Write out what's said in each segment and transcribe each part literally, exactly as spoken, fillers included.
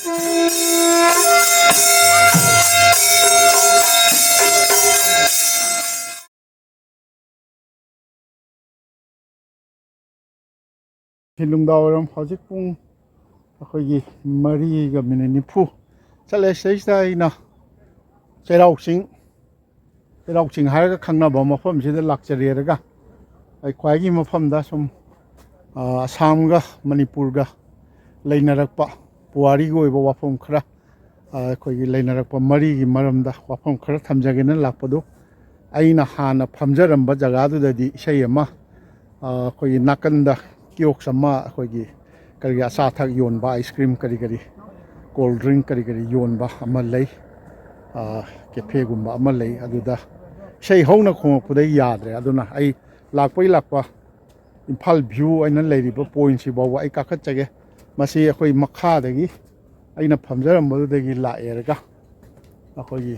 ꯁꯤ ꯅꯨꯡꯗꯥꯡ ꯋꯥꯏꯔꯝ ꯍꯧꯖꯤꯛ ꯄꯨꯡ ꯑꯩꯈꯣꯏꯒꯤ ꯃꯔꯤꯒ ꯃꯤꯅꯤꯠ ꯅꯤꯐꯨ ꯆꯠꯂꯦ꯫ ꯁꯤꯗꯩꯁꯤꯗ ꯑꯩꯅ ꯆꯩꯔꯥꯎ ꯆꯤꯡ, ꯆꯩꯔꯥꯎ ꯆꯤꯡ ꯍꯥꯏꯔꯒ ꯈꯪꯅꯕ ꯃꯐꯝꯁꯤꯗ ꯂꯥꯛꯆꯔꯦꯔꯒ, ꯑꯩ ꯈ꯭ꯋꯥꯏꯒꯤ ꯃꯐꯝꯗ ꯁꯨꯝ, ꯑ, ꯑꯁꯥꯝꯒ ꯃꯅꯤꯄꯨꯔꯒ ꯂꯩꯅꯔꯛꯄ ꯄꯨꯋꯥꯔꯤꯒꯤ ꯑꯣꯏꯕ ꯋꯥꯐꯝ ꯈꯔ, ꯑ, ꯑꯩꯈꯣꯏꯒꯤ ꯂꯩꯅꯔꯛꯄ ꯃꯔꯤꯒꯤ ꯃꯔꯝꯗ ꯋꯥꯐꯝ ꯈꯔ ꯊꯝꯖꯒꯦꯅ ꯂꯥꯛꯄꯗꯨ, ꯑꯩꯅ ꯍꯥꯟꯅ ꯐꯝꯖꯔꯝꯕ ꯖꯒꯥꯗꯨꯗ ꯗꯤ ꯏꯁꯩ ꯑꯃ, ꯑ, ꯑꯩꯈꯣꯏꯒꯤ ꯅꯥꯀꯟꯗ ꯀꯤꯌꯣꯛꯁ ꯑꯃ, ꯑꯩꯈꯣꯏꯒꯤ ꯀꯔꯤꯒꯤ ꯑꯆꯥ ꯑꯊꯛ ꯌꯣꯟꯕ, ꯑꯥꯏꯁ ꯀ꯭ꯔꯤꯝ ꯀꯔꯤ ꯀꯔꯤ, ꯀꯣꯜ ꯗ꯭ꯔꯤꯡ ꯀꯔꯤ ꯀꯔꯤ ꯌꯣꯟꯕ ꯑꯃ ꯂꯩ, ꯑ, ꯀꯦꯐꯦꯒꯨꯝꯕ ꯑꯃ ꯂꯩ꯫ ꯑꯗꯨꯗ ꯏꯁꯩ ꯍꯧꯅ ꯈꯣꯡꯂꯛꯄꯗ ꯌꯥꯗ꯭ꯔꯦ꯫ ꯑꯗꯨꯅ ꯑꯩ ꯂꯥꯛꯄꯩ ꯂꯥꯛꯄ ꯏꯝꯐꯥꯜ ꯚ꯭ꯌꯨ ꯑꯩꯅ ꯂꯩꯔꯤꯕ ꯄꯣꯏꯟꯠꯁꯤ ꯐꯥꯎꯕ ꯑꯩ ꯀꯥꯈꯠꯆꯒꯦ꯫ ꯃꯁꯤ ꯑꯩꯈꯣꯏ ꯃꯈꯥꯗꯒꯤ ꯑꯩꯅ ꯐꯝꯖꯔꯝꯕꯗꯨꯗꯒꯤ ꯂꯥꯛꯑꯦꯔꯒ ꯑꯩꯈꯣꯏꯒꯤ,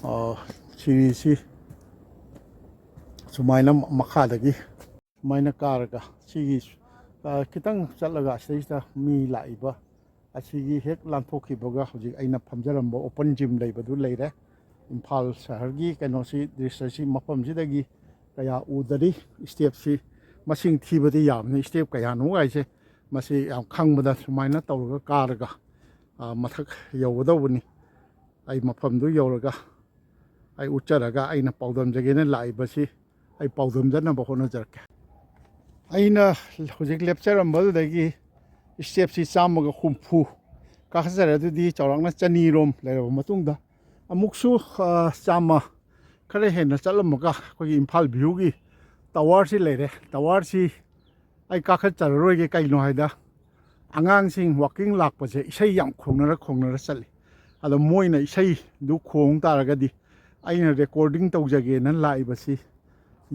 ꯑ, ꯁꯤꯔꯤꯁꯤ ꯁꯨꯃꯥꯏꯅ ꯃꯈꯥꯗꯒꯤ ꯁꯨꯃꯥꯏꯅ ꯀꯥꯔꯒ ꯁꯤꯒꯤ, ꯑ, ꯈꯤꯇꯪ ꯆꯠꯂꯒ ꯑꯁꯤꯗꯩꯁꯤꯗ ꯃꯤ ꯂꯥꯛꯏꯕ ꯑꯁꯤꯒꯤ ꯍꯦꯛ ꯂꯥꯟꯊꯣꯛꯈꯤꯕꯒ ꯍꯧꯖꯤꯛ ꯑꯩꯅ ꯐꯝꯖꯔꯝꯕ ꯑꯣꯄꯟ ꯖꯤꯝ ꯂꯩꯕꯗꯨ ꯂꯩꯔꯦ꯫ ꯏꯝꯐꯥꯜ ꯁꯍꯔꯒꯤ ꯀꯩꯅꯣꯁꯤ, ꯗ꯭ꯔꯤꯁ꯭ꯌꯁꯤ ꯃꯐꯝꯁꯤꯗꯒꯤ ꯀꯌꯥ ꯎꯗꯔꯤ꯫ ꯁ꯭ꯇꯦꯞꯁꯤ ꯃꯁꯤꯡ ꯊꯤꯕꯗꯤ ꯌꯥꯝꯅꯤ꯫ ꯁ꯭ꯇꯦꯞ ꯀꯌꯥꯅꯣ ꯍꯥꯏꯁꯦ ꯃꯁꯤ ꯌꯥꯝ ꯈꯪꯕꯗ ꯁꯨꯃꯥꯏꯅ ꯇꯧꯔꯒ ꯀꯥꯔꯒ, ꯑ, ꯃꯊꯛ ꯌꯧꯒꯗꯧꯕꯅꯤ꯫ ꯑꯩ ꯃꯐꯝꯗꯨ ꯌꯧꯔꯒ ꯑꯩ ꯎꯠꯆꯔꯒ ꯑꯩꯅ ꯄꯥꯎꯗꯝꯖꯒꯦꯅ ꯂꯥꯛꯏꯕꯁꯤ ꯑꯩ ꯄꯥꯎꯗꯝꯖꯅꯕ ꯍꯣꯠꯅꯖꯔꯛꯀꯦ꯫ ꯑꯩꯅ ꯍꯧꯖꯤꯛ ꯂꯦꯞꯆꯔꯝꯕꯗꯨꯗꯒꯤ ꯁ꯭ꯇꯦꯞꯁꯤ ꯆꯥꯝꯃꯒ ꯍꯨꯝꯐꯨ ꯀꯥꯈꯠꯆꯔꯦ꯫ ꯑꯗꯨꯗꯤ ꯆꯥꯎꯔꯥꯛꯅ ꯆꯅꯤꯔꯣꯝ ꯂꯩꯔꯕ ꯃꯇꯨꯡꯗ ꯑꯃꯨꯛꯁꯨ, ꯑ, ꯆꯥꯝꯃ ꯈꯔ ꯍꯦꯟꯅ ꯆꯠꯂꯝꯃꯒ ꯑꯩꯈꯣꯏꯒꯤ ꯏꯝꯐꯥꯜ ꯚ꯭ꯌꯨꯒꯤ ꯇꯋꯥꯔꯁꯤ ꯂꯩꯔꯦ꯫ ꯇꯋꯥꯔꯁꯤ ꯑꯩ ꯀꯥꯈꯠꯆꯔꯔꯣꯏꯒꯦ꯫ ꯀꯩꯒꯤꯅꯣ ꯍꯥꯏꯗ ꯑꯉꯥꯡꯁꯤꯡ ꯋꯥꯛꯀꯤꯡ ꯂꯥꯛꯄꯁꯦ ꯏꯁꯩ ꯌꯥꯝ ꯈꯣꯡꯅꯔ ꯈꯣꯡꯅꯔ ꯆꯠꯂꯤ꯫ ꯑꯗꯣ ꯃꯣꯏꯅ ꯏꯁꯩꯗꯨ ꯈꯣꯡ ꯇꯥꯔꯒꯗꯤ ꯑꯩꯅ ꯔꯦꯀꯣꯔꯗꯤꯡ ꯇꯧꯖꯒꯦꯅ ꯂꯥꯛꯏꯕꯁꯤ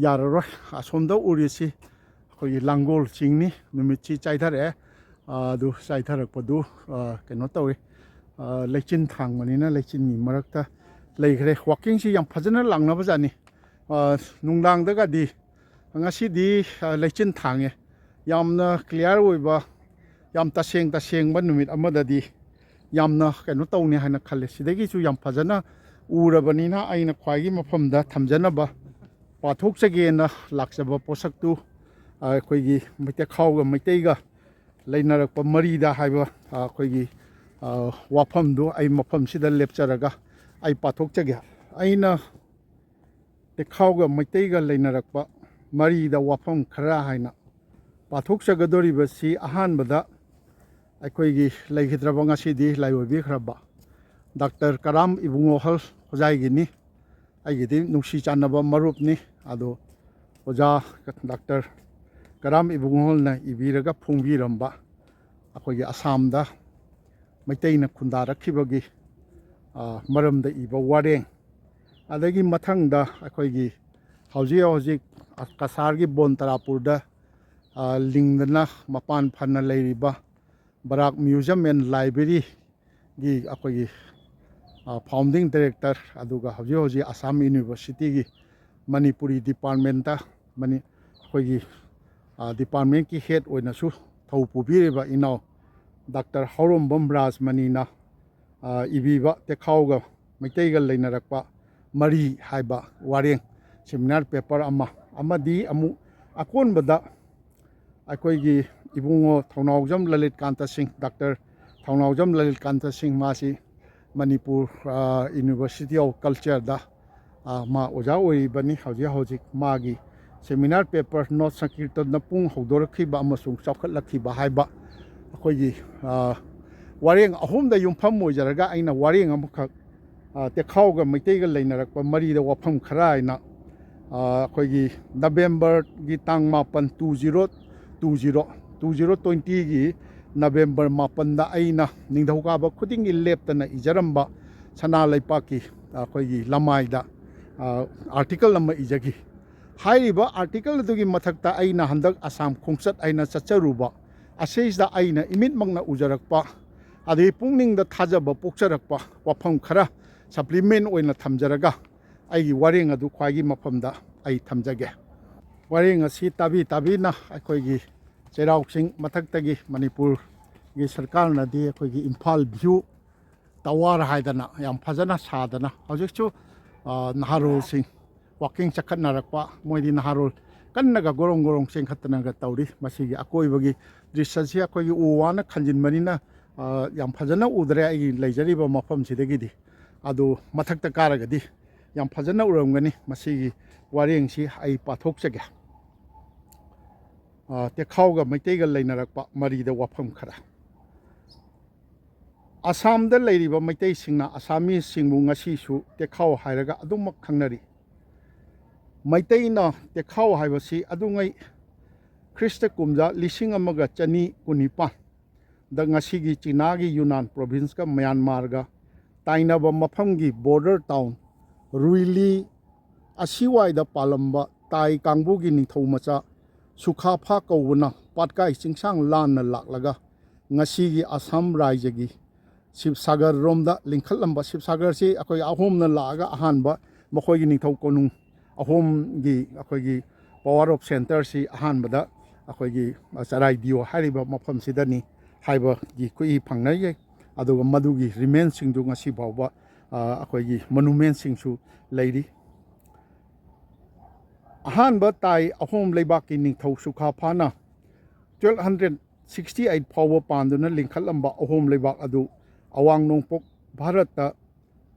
ꯌꯥꯔꯔꯣꯏ꯫ ꯑꯁꯣꯝꯗ ꯎꯔꯤꯁꯤ ꯑꯩꯈꯣꯏꯒꯤ ꯂꯥꯡꯒꯣꯜ ꯆꯤꯡꯅꯤ꯫ ꯅꯨꯃꯤꯠꯁꯤ ꯆꯥꯏꯊꯔꯛꯑꯦ꯫ ꯑ, ꯑꯗꯨ ꯆꯥꯏꯊꯔꯛꯄꯗꯨ, ꯑ, ꯀꯩꯅꯣ ꯇꯧꯏ꯫ ꯑ, ꯂꯩꯆꯤꯟ ꯊꯥꯡꯕꯅꯤꯅ ꯂꯩꯆꯤꯟꯒꯤ ꯃꯔꯛꯇ ꯂꯩꯈ꯭ꯔꯦ꯫ ꯋꯥꯛꯀꯤꯡꯁꯤ ꯌꯥꯝ ꯐꯖꯅ ꯂꯥꯛꯅꯕꯖꯥꯠꯅꯤ꯫ ꯑ, ꯅꯨꯡꯗꯥꯡꯗꯒꯗꯤ ꯉꯁꯤꯗꯤ, ꯑ, ꯂꯩꯆꯤꯟ ꯊꯥꯡꯉꯦ꯫ ꯌꯥꯝꯅ ꯀ꯭ꯂꯤꯌꯥꯔ ꯑꯣꯏꯕ ꯌꯥꯝ ꯇꯁꯦꯡ ꯇꯁꯦꯡꯕ ꯅꯨꯃꯤꯠ ꯑꯃꯗꯗꯤ ꯌꯥꯝꯅ ꯀꯩꯅꯣ ꯇꯧꯅꯤ ꯍꯥꯏꯅ ꯈꯜꯂꯦ꯫ ꯁꯤꯗꯒꯤꯁꯨ ꯌꯥꯝ ꯐꯖꯅ ꯎꯔꯕꯅꯤꯅ, ꯑꯩꯅ ꯈ꯭ꯋꯥꯏꯒꯤ ꯃꯐꯝꯗ ꯊꯝꯖꯅꯕ ꯄꯥꯊꯣꯛꯆꯒꯦꯅ ꯂꯥꯛꯆꯕ ꯄꯣꯠꯁꯛꯇꯨ, ꯑ, ꯑꯩꯈꯣꯏꯒꯤ ꯃꯩꯇꯩ ꯈꯥꯎꯒ ꯃꯩꯇꯩꯒ ꯂꯩꯅꯔꯛꯄ ꯃꯔꯤꯗ ꯍꯥꯏꯕ, ꯑ, ꯑꯩꯈꯣꯏꯒꯤ, ꯑ, ꯋꯥꯐꯝꯗꯨ ꯑꯩ ꯃꯐꯝꯁꯤꯗ ꯂꯦꯞꯆꯔꯒ ꯑꯩ ꯄꯥꯊꯣꯛꯆꯒꯦ꯫ ꯑꯩꯅ ꯇꯦꯈꯥꯎꯒ ꯃꯩꯇꯩꯒ ꯂꯩꯅꯔꯛꯄ ꯃꯔꯤꯗ ꯋꯥꯐꯝ ꯈꯔ ꯍꯥꯏꯅ ꯄꯥꯊꯣꯛꯆꯒꯗꯧꯔꯤꯕꯁꯤ, ꯑꯍꯥꯟꯕꯗ ꯑꯩꯈꯣꯏꯒꯤ ꯂꯩꯈꯤꯗ꯭ꯔꯕ, ꯉꯁꯤꯗꯤ ꯂꯥꯏꯑꯣꯏꯕꯤꯈ꯭ꯔꯕ ꯗꯥꯛꯇꯔ ꯀꯔꯥꯝ ꯏꯕꯨꯡꯉꯣꯍꯜ ꯈꯣꯖꯥꯏꯒꯤꯅꯤ꯫ ꯑꯩꯒꯤꯗꯤ ꯅꯨꯡꯁꯤ ꯆꯥꯟꯅꯕ ꯃꯔꯨꯞꯅꯤ꯫ ꯑꯗꯣ ꯑꯣꯖꯥ ꯗꯥꯛꯇꯔ ꯀꯔꯥꯝ ꯏꯕꯨꯡꯉꯣꯍꯜꯅ ꯏꯕꯤꯔꯒ ꯐꯣꯡꯕꯤꯔꯝꯕ ꯑꯩꯈꯣꯏꯒꯤ ꯑꯁꯥꯝꯗ ꯃꯩꯇꯩꯅ ꯈꯨꯟꯗꯥꯔꯛꯈꯤꯕꯒꯤ, ꯑ, ꯃꯔꯝꯗ ꯏꯕ ꯋꯥꯔꯦꯡ, ꯑꯗꯒꯤ ꯃꯊꯪꯗ ꯑꯩꯈꯣꯏꯒꯤ ꯍꯧꯖꯤꯛ ꯍꯧꯖꯤꯛ ꯀꯁꯥꯔꯒꯤ ꯕꯣꯟ ꯇꯔꯥꯄꯨꯔꯗ, ꯑ, ꯂꯤꯡꯗꯅ ꯃꯄꯥꯟ ꯐꯅ ꯂꯩꯔꯤꯕ ꯕꯔꯥꯛ Museum and Library ꯒꯤ ꯑꯩꯈꯣꯏꯒꯤ, ꯑ, founding director, ꯑꯗꯨꯒ ꯍꯧꯖꯤꯛ ꯍꯧꯖꯤꯛ ꯑꯁꯥꯝ ꯌꯨꯅꯤꯚꯔꯁꯤꯇꯤꯒꯤ ꯃꯅꯤꯄꯨꯔꯤ department ꯇ ꯃꯅꯤ-, ꯑꯩꯈꯣꯏꯒꯤ, ꯑ, department ꯀꯤ head ꯑꯣꯏꯅꯁꯨ ꯊꯧ ꯄꯨꯕꯤꯔꯤꯕ ꯏꯅꯥꯎ ꯗꯥꯛꯇꯔ ꯍꯥꯎꯔꯣꯝꯕꯝ ꯔꯥꯖꯃꯅꯤꯅ, ꯑ, ꯏꯕꯤꯕ ꯇꯦꯈꯥꯎꯒ ꯃꯩꯇꯩꯒ ꯂꯩꯅꯔꯛꯄ ꯃꯔꯤ ꯍꯥꯏꯕ ꯋꯥꯔꯦꯡ, seminar paper ꯑꯃ, ꯑꯃꯗꯤ ꯑꯃꯨꯛ ꯑꯀꯣꯟꯕꯗ ꯑꯩꯈꯣꯏꯒꯤ ꯏꯕꯨꯡꯉꯣ ꯊꯧꯅꯥꯎꯖꯝ ꯂꯂꯤꯠ ꯀꯥꯟꯇ ꯁꯤꯡ, ꯗꯥꯛꯇꯔ ꯊꯧꯅꯥꯎꯖꯝ ꯂꯂꯤꯠ ꯀꯥꯟꯇ ꯁꯤꯡ, ꯃꯥꯁꯤ ꯃꯅꯤꯄꯨꯔ, ꯑ, University of Culture ꯗ, ꯑ, ꯃꯥ ꯑꯣꯖꯥ ꯑꯣꯏꯔꯤꯕꯅꯤ꯫ ꯍꯧꯖꯤꯛ ꯍꯧꯖꯤꯛ ꯃꯥꯒꯤ seminar paper ꯅꯣꯠ ꯁꯪꯀꯤꯔꯇꯟꯗ ꯄꯨꯡ ꯍꯧꯗꯣꯔꯛꯈꯤꯕ ꯑꯃꯁꯨꯡ ꯆꯥꯎꯈꯠꯂꯛꯈꯤꯕ ꯍꯥꯏꯕ ꯑꯩꯈꯣꯏꯒꯤ, ꯑ, ꯋꯥꯔꯦꯡ ꯑꯍꯨꯝꯗ ꯌꯨꯝꯐꯝ ꯑꯣꯏꯖꯔꯒ ꯑꯩꯅ ꯋꯥꯔꯦꯡ ꯑꯃꯈꯛ, ꯑ, ꯇꯦꯈꯥꯎꯒ ꯃꯩꯇꯩꯒ ꯂꯩꯅꯔꯛꯄ ꯃꯔꯤꯗ ꯋꯥꯐꯝ ꯈꯔ ꯍꯥꯏꯅ, ꯑ, ꯑꯩꯈꯣꯏꯒꯤ November ꯒꯤ ꯇꯥꯡ ꯃꯥꯄꯟ, two zero two zero, two zero twenty ꯒꯤ November ꯃꯥꯄꯟꯗ ꯑꯩꯅ ꯅꯤꯡꯊꯧꯀꯥꯕ ꯈꯨꯗꯤꯡꯒꯤ ꯂꯦꯞꯇꯅ ꯏꯖꯔꯝꯕ ꯁꯅꯥ ꯂꯩꯄꯥꯛꯀꯤ ꯑꯩꯈꯣꯏꯒꯤ ꯂꯃꯥꯏꯗ, ꯑ, article ꯑꯃ ꯏꯖꯈꯤ꯫ ꯍꯥꯏꯔꯤꯕ article ꯑꯗꯨꯒꯤ ꯃꯊꯛꯇ ꯑꯩꯅ ꯍꯟꯗꯛ ꯑꯁꯥꯝ ꯈꯣꯡꯆꯠ ꯍꯥꯏꯅ ꯆꯠꯆꯔꯨꯕ ꯑꯁꯤꯗ ꯑꯩꯅ ꯏꯃꯤꯠꯃꯛꯅ ꯎꯖꯔꯛꯄ, ꯑꯗꯒꯤ ꯄꯨꯛꯅꯤꯡꯗ ꯊꯥꯖꯕ ꯄꯣꯛꯆꯔꯛꯄ ꯋꯥꯐꯝ ꯈꯔ supplement ꯑꯣꯏꯅ ꯊꯝꯖꯔꯒ ꯑꯩꯒꯤ ꯋꯥꯔꯦꯡ ꯑꯗꯨ ꯈ꯭ꯋꯥꯏꯒꯤ ꯃꯐꯝꯗ ꯑꯩ ꯊꯝꯖꯒꯦ꯫ ꯋꯥꯔꯦꯡ ꯑꯁꯤ ꯇꯥꯕꯤ ꯇꯥꯕꯤꯅ ꯑꯩꯈꯣꯏꯒꯤ ꯆꯩꯔꯥꯎ ꯆꯤꯡ ꯃꯊꯛꯇꯒꯤ ꯃꯅꯤꯄꯨꯔꯒꯤ ꯁꯔꯀꯥꯔꯅꯗꯤ ꯑꯩꯈꯣꯏꯒꯤ ꯏꯝꯐꯥꯜ ꯚ꯭ꯌꯨ ꯇꯋꯥꯔ ꯍꯥꯏꯗꯅ ꯌꯥꯝ ꯐꯖꯅ ꯁꯥꯗꯅ ꯍꯧꯖꯤꯛꯁꯨ, ꯑ, ꯅꯍꯥꯔꯣꯜꯁꯤꯡ ꯋꯥꯀꯤꯡ ꯆꯠꯈꯠꯅꯔꯛꯄ, ꯃꯣꯏꯗꯤ ꯅꯍꯥꯔꯣꯜ ꯀꯟꯅꯒ ꯒꯣꯔꯣꯡ ꯒꯣꯔꯣꯡ ꯆꯦꯟꯈꯠꯇꯅꯒ ꯇꯧꯔꯤ꯫ ꯃꯁꯤꯒꯤ ꯑꯀꯣꯏꯕꯒꯤ ꯗ꯭ꯔꯤꯁ꯭ꯌꯁꯤ ꯑꯩꯈꯣꯏꯒꯤ ꯎ ꯋꯥꯅ ꯈꯟꯖꯤꯟꯕꯅꯤꯅ, ꯑ, ꯌꯥꯝ ꯐꯖꯅ ꯎꯗ꯭ꯔꯦ ꯑꯩꯒꯤ ꯂꯩꯖꯔꯤꯕ ꯃꯐꯝꯁꯤꯗꯒꯤꯗꯤ꯫ ꯑꯗꯨ ꯃꯊꯛꯇ ꯀꯥꯔꯒꯗꯤ ꯌꯥꯝ ꯐꯖꯅ ꯎꯔꯝꯒꯅꯤ꯫ ꯃꯁꯤꯒꯤ ꯋꯥꯔꯦꯡꯁꯤ ꯑꯩ ꯄꯥꯊꯣꯛꯆꯒꯦ꯫ ꯑ, ꯇꯦꯈꯥꯎꯒ ꯃꯩꯇꯩꯒ ꯂꯩꯅꯔꯛꯄ ꯃꯔꯤꯗ ꯋꯥꯐꯝ ꯈꯔ꯫ ꯑꯁꯥꯝꯗ ꯂꯩꯔꯤꯕ ꯃꯩꯇꯩꯁꯤꯡꯅ ꯑꯁꯥꯃꯤꯁꯁꯤꯡꯕꯨ ꯉꯁꯤꯁꯨ ꯇꯦꯈꯥꯎ ꯍꯥꯏꯔꯒ ꯑꯗꯨꯃꯛ ꯈꯪꯅꯔꯤ꯫ ꯃꯩꯇꯩꯅ ꯇꯦꯈꯥꯎ ꯍꯥꯏꯕꯁꯤ ꯑꯗꯨꯉꯩ ꯈ꯭ꯔꯤꯁꯇ ꯀꯨꯝꯖꯥ ꯂꯤꯁꯤꯡ ꯑꯃꯒ ꯆꯅꯤ ꯀꯨꯟꯅꯤꯄꯥꯟꯗ ꯉꯁꯤꯒꯤ ꯆꯤꯅꯥꯒꯤ ꯌꯨꯅꯥꯟ ꯄ꯭ꯔꯣꯚꯤꯟꯁꯀ ꯃ꯭ꯌꯥꯟꯃꯥꯔꯒ ꯇꯥꯏꯅꯕ ꯃꯐꯝꯒꯤ ꯕꯣꯔꯗꯔ ꯇꯥꯎꯟ ꯔꯨꯏꯂꯤ ꯑꯁꯤꯋꯥꯏꯗ ꯄꯥꯜꯂꯝꯕ ꯇꯥꯏ ꯀꯥꯡꯕꯨꯒꯤ ꯅꯤꯡꯊꯧ ꯃꯆꯥ ꯁꯨꯈꯥꯐꯥ ꯀꯧꯕꯅ ꯄꯥꯠꯀꯥꯏ ꯆꯤꯡꯁꯥꯡ ꯂꯥꯟꯅ ꯂꯥꯛꯂꯒ ꯉꯁꯤꯒꯤ ꯑꯁꯥꯝ ꯔꯥꯏꯖꯒꯤ ꯁꯤꯕꯁꯥꯒꯔ ꯔꯣꯝꯗ ꯂꯤꯡꯈꯠꯂꯝꯕ꯫ ꯁꯤꯕꯁꯥꯒꯔꯁꯤ ꯑꯩꯈꯣꯏ ꯑꯍꯣꯝꯅ ꯂꯥꯛꯑꯒ ꯑꯍꯥꯟꯕ ꯃꯈꯣꯏꯒꯤ ꯅꯤꯡꯊꯧ ꯀꯣꯅꯨꯡ ꯑꯍꯣꯝꯒꯤ ꯑꯩꯈꯣꯏꯒꯤ power of centreꯁꯤ ꯑꯍꯥꯟꯕꯗ ꯑꯩꯈꯣꯏꯒꯤ ꯆꯔꯥꯏꯗꯤꯌꯣ ꯍꯥꯏꯔꯤꯕ ꯃꯐꯝꯁꯤꯗꯅꯤ ꯍꯥꯏꯕꯒꯤ ꯈꯨꯏ ꯐꯪꯅꯩ꯫ ꯑꯗꯨꯒ ꯃꯗꯨꯒꯤ ꯔꯤꯃꯦꯟꯁꯤꯡꯗꯨ ꯉꯁꯤ ꯐꯥꯎꯕ, ꯑ, ꯑꯩꯈꯣꯏꯒꯤ ꯃꯣꯅꯨꯃꯦꯟꯁꯤꯡꯁꯨ ꯂꯩꯔꯤ꯫ ꯑꯍꯥꯟꯕ ꯇꯥꯏ ꯑꯍꯣꯝ ꯂꯩꯕꯥꯛꯀꯤ ꯅꯤꯡꯊꯧ ꯁꯨꯈꯥꯐꯥꯅ twelve hundred sixty eight ꯐꯥꯎꯕ ꯄꯥꯟꯗꯨꯅ ꯂꯤꯡꯈꯠꯂꯝꯕ ꯑꯍꯣꯝ ꯂꯩꯕꯥꯛ ꯑꯗꯨ ꯑꯋꯥꯡ ꯅꯣꯡꯄꯣꯛ ꯚꯥꯔꯠꯇ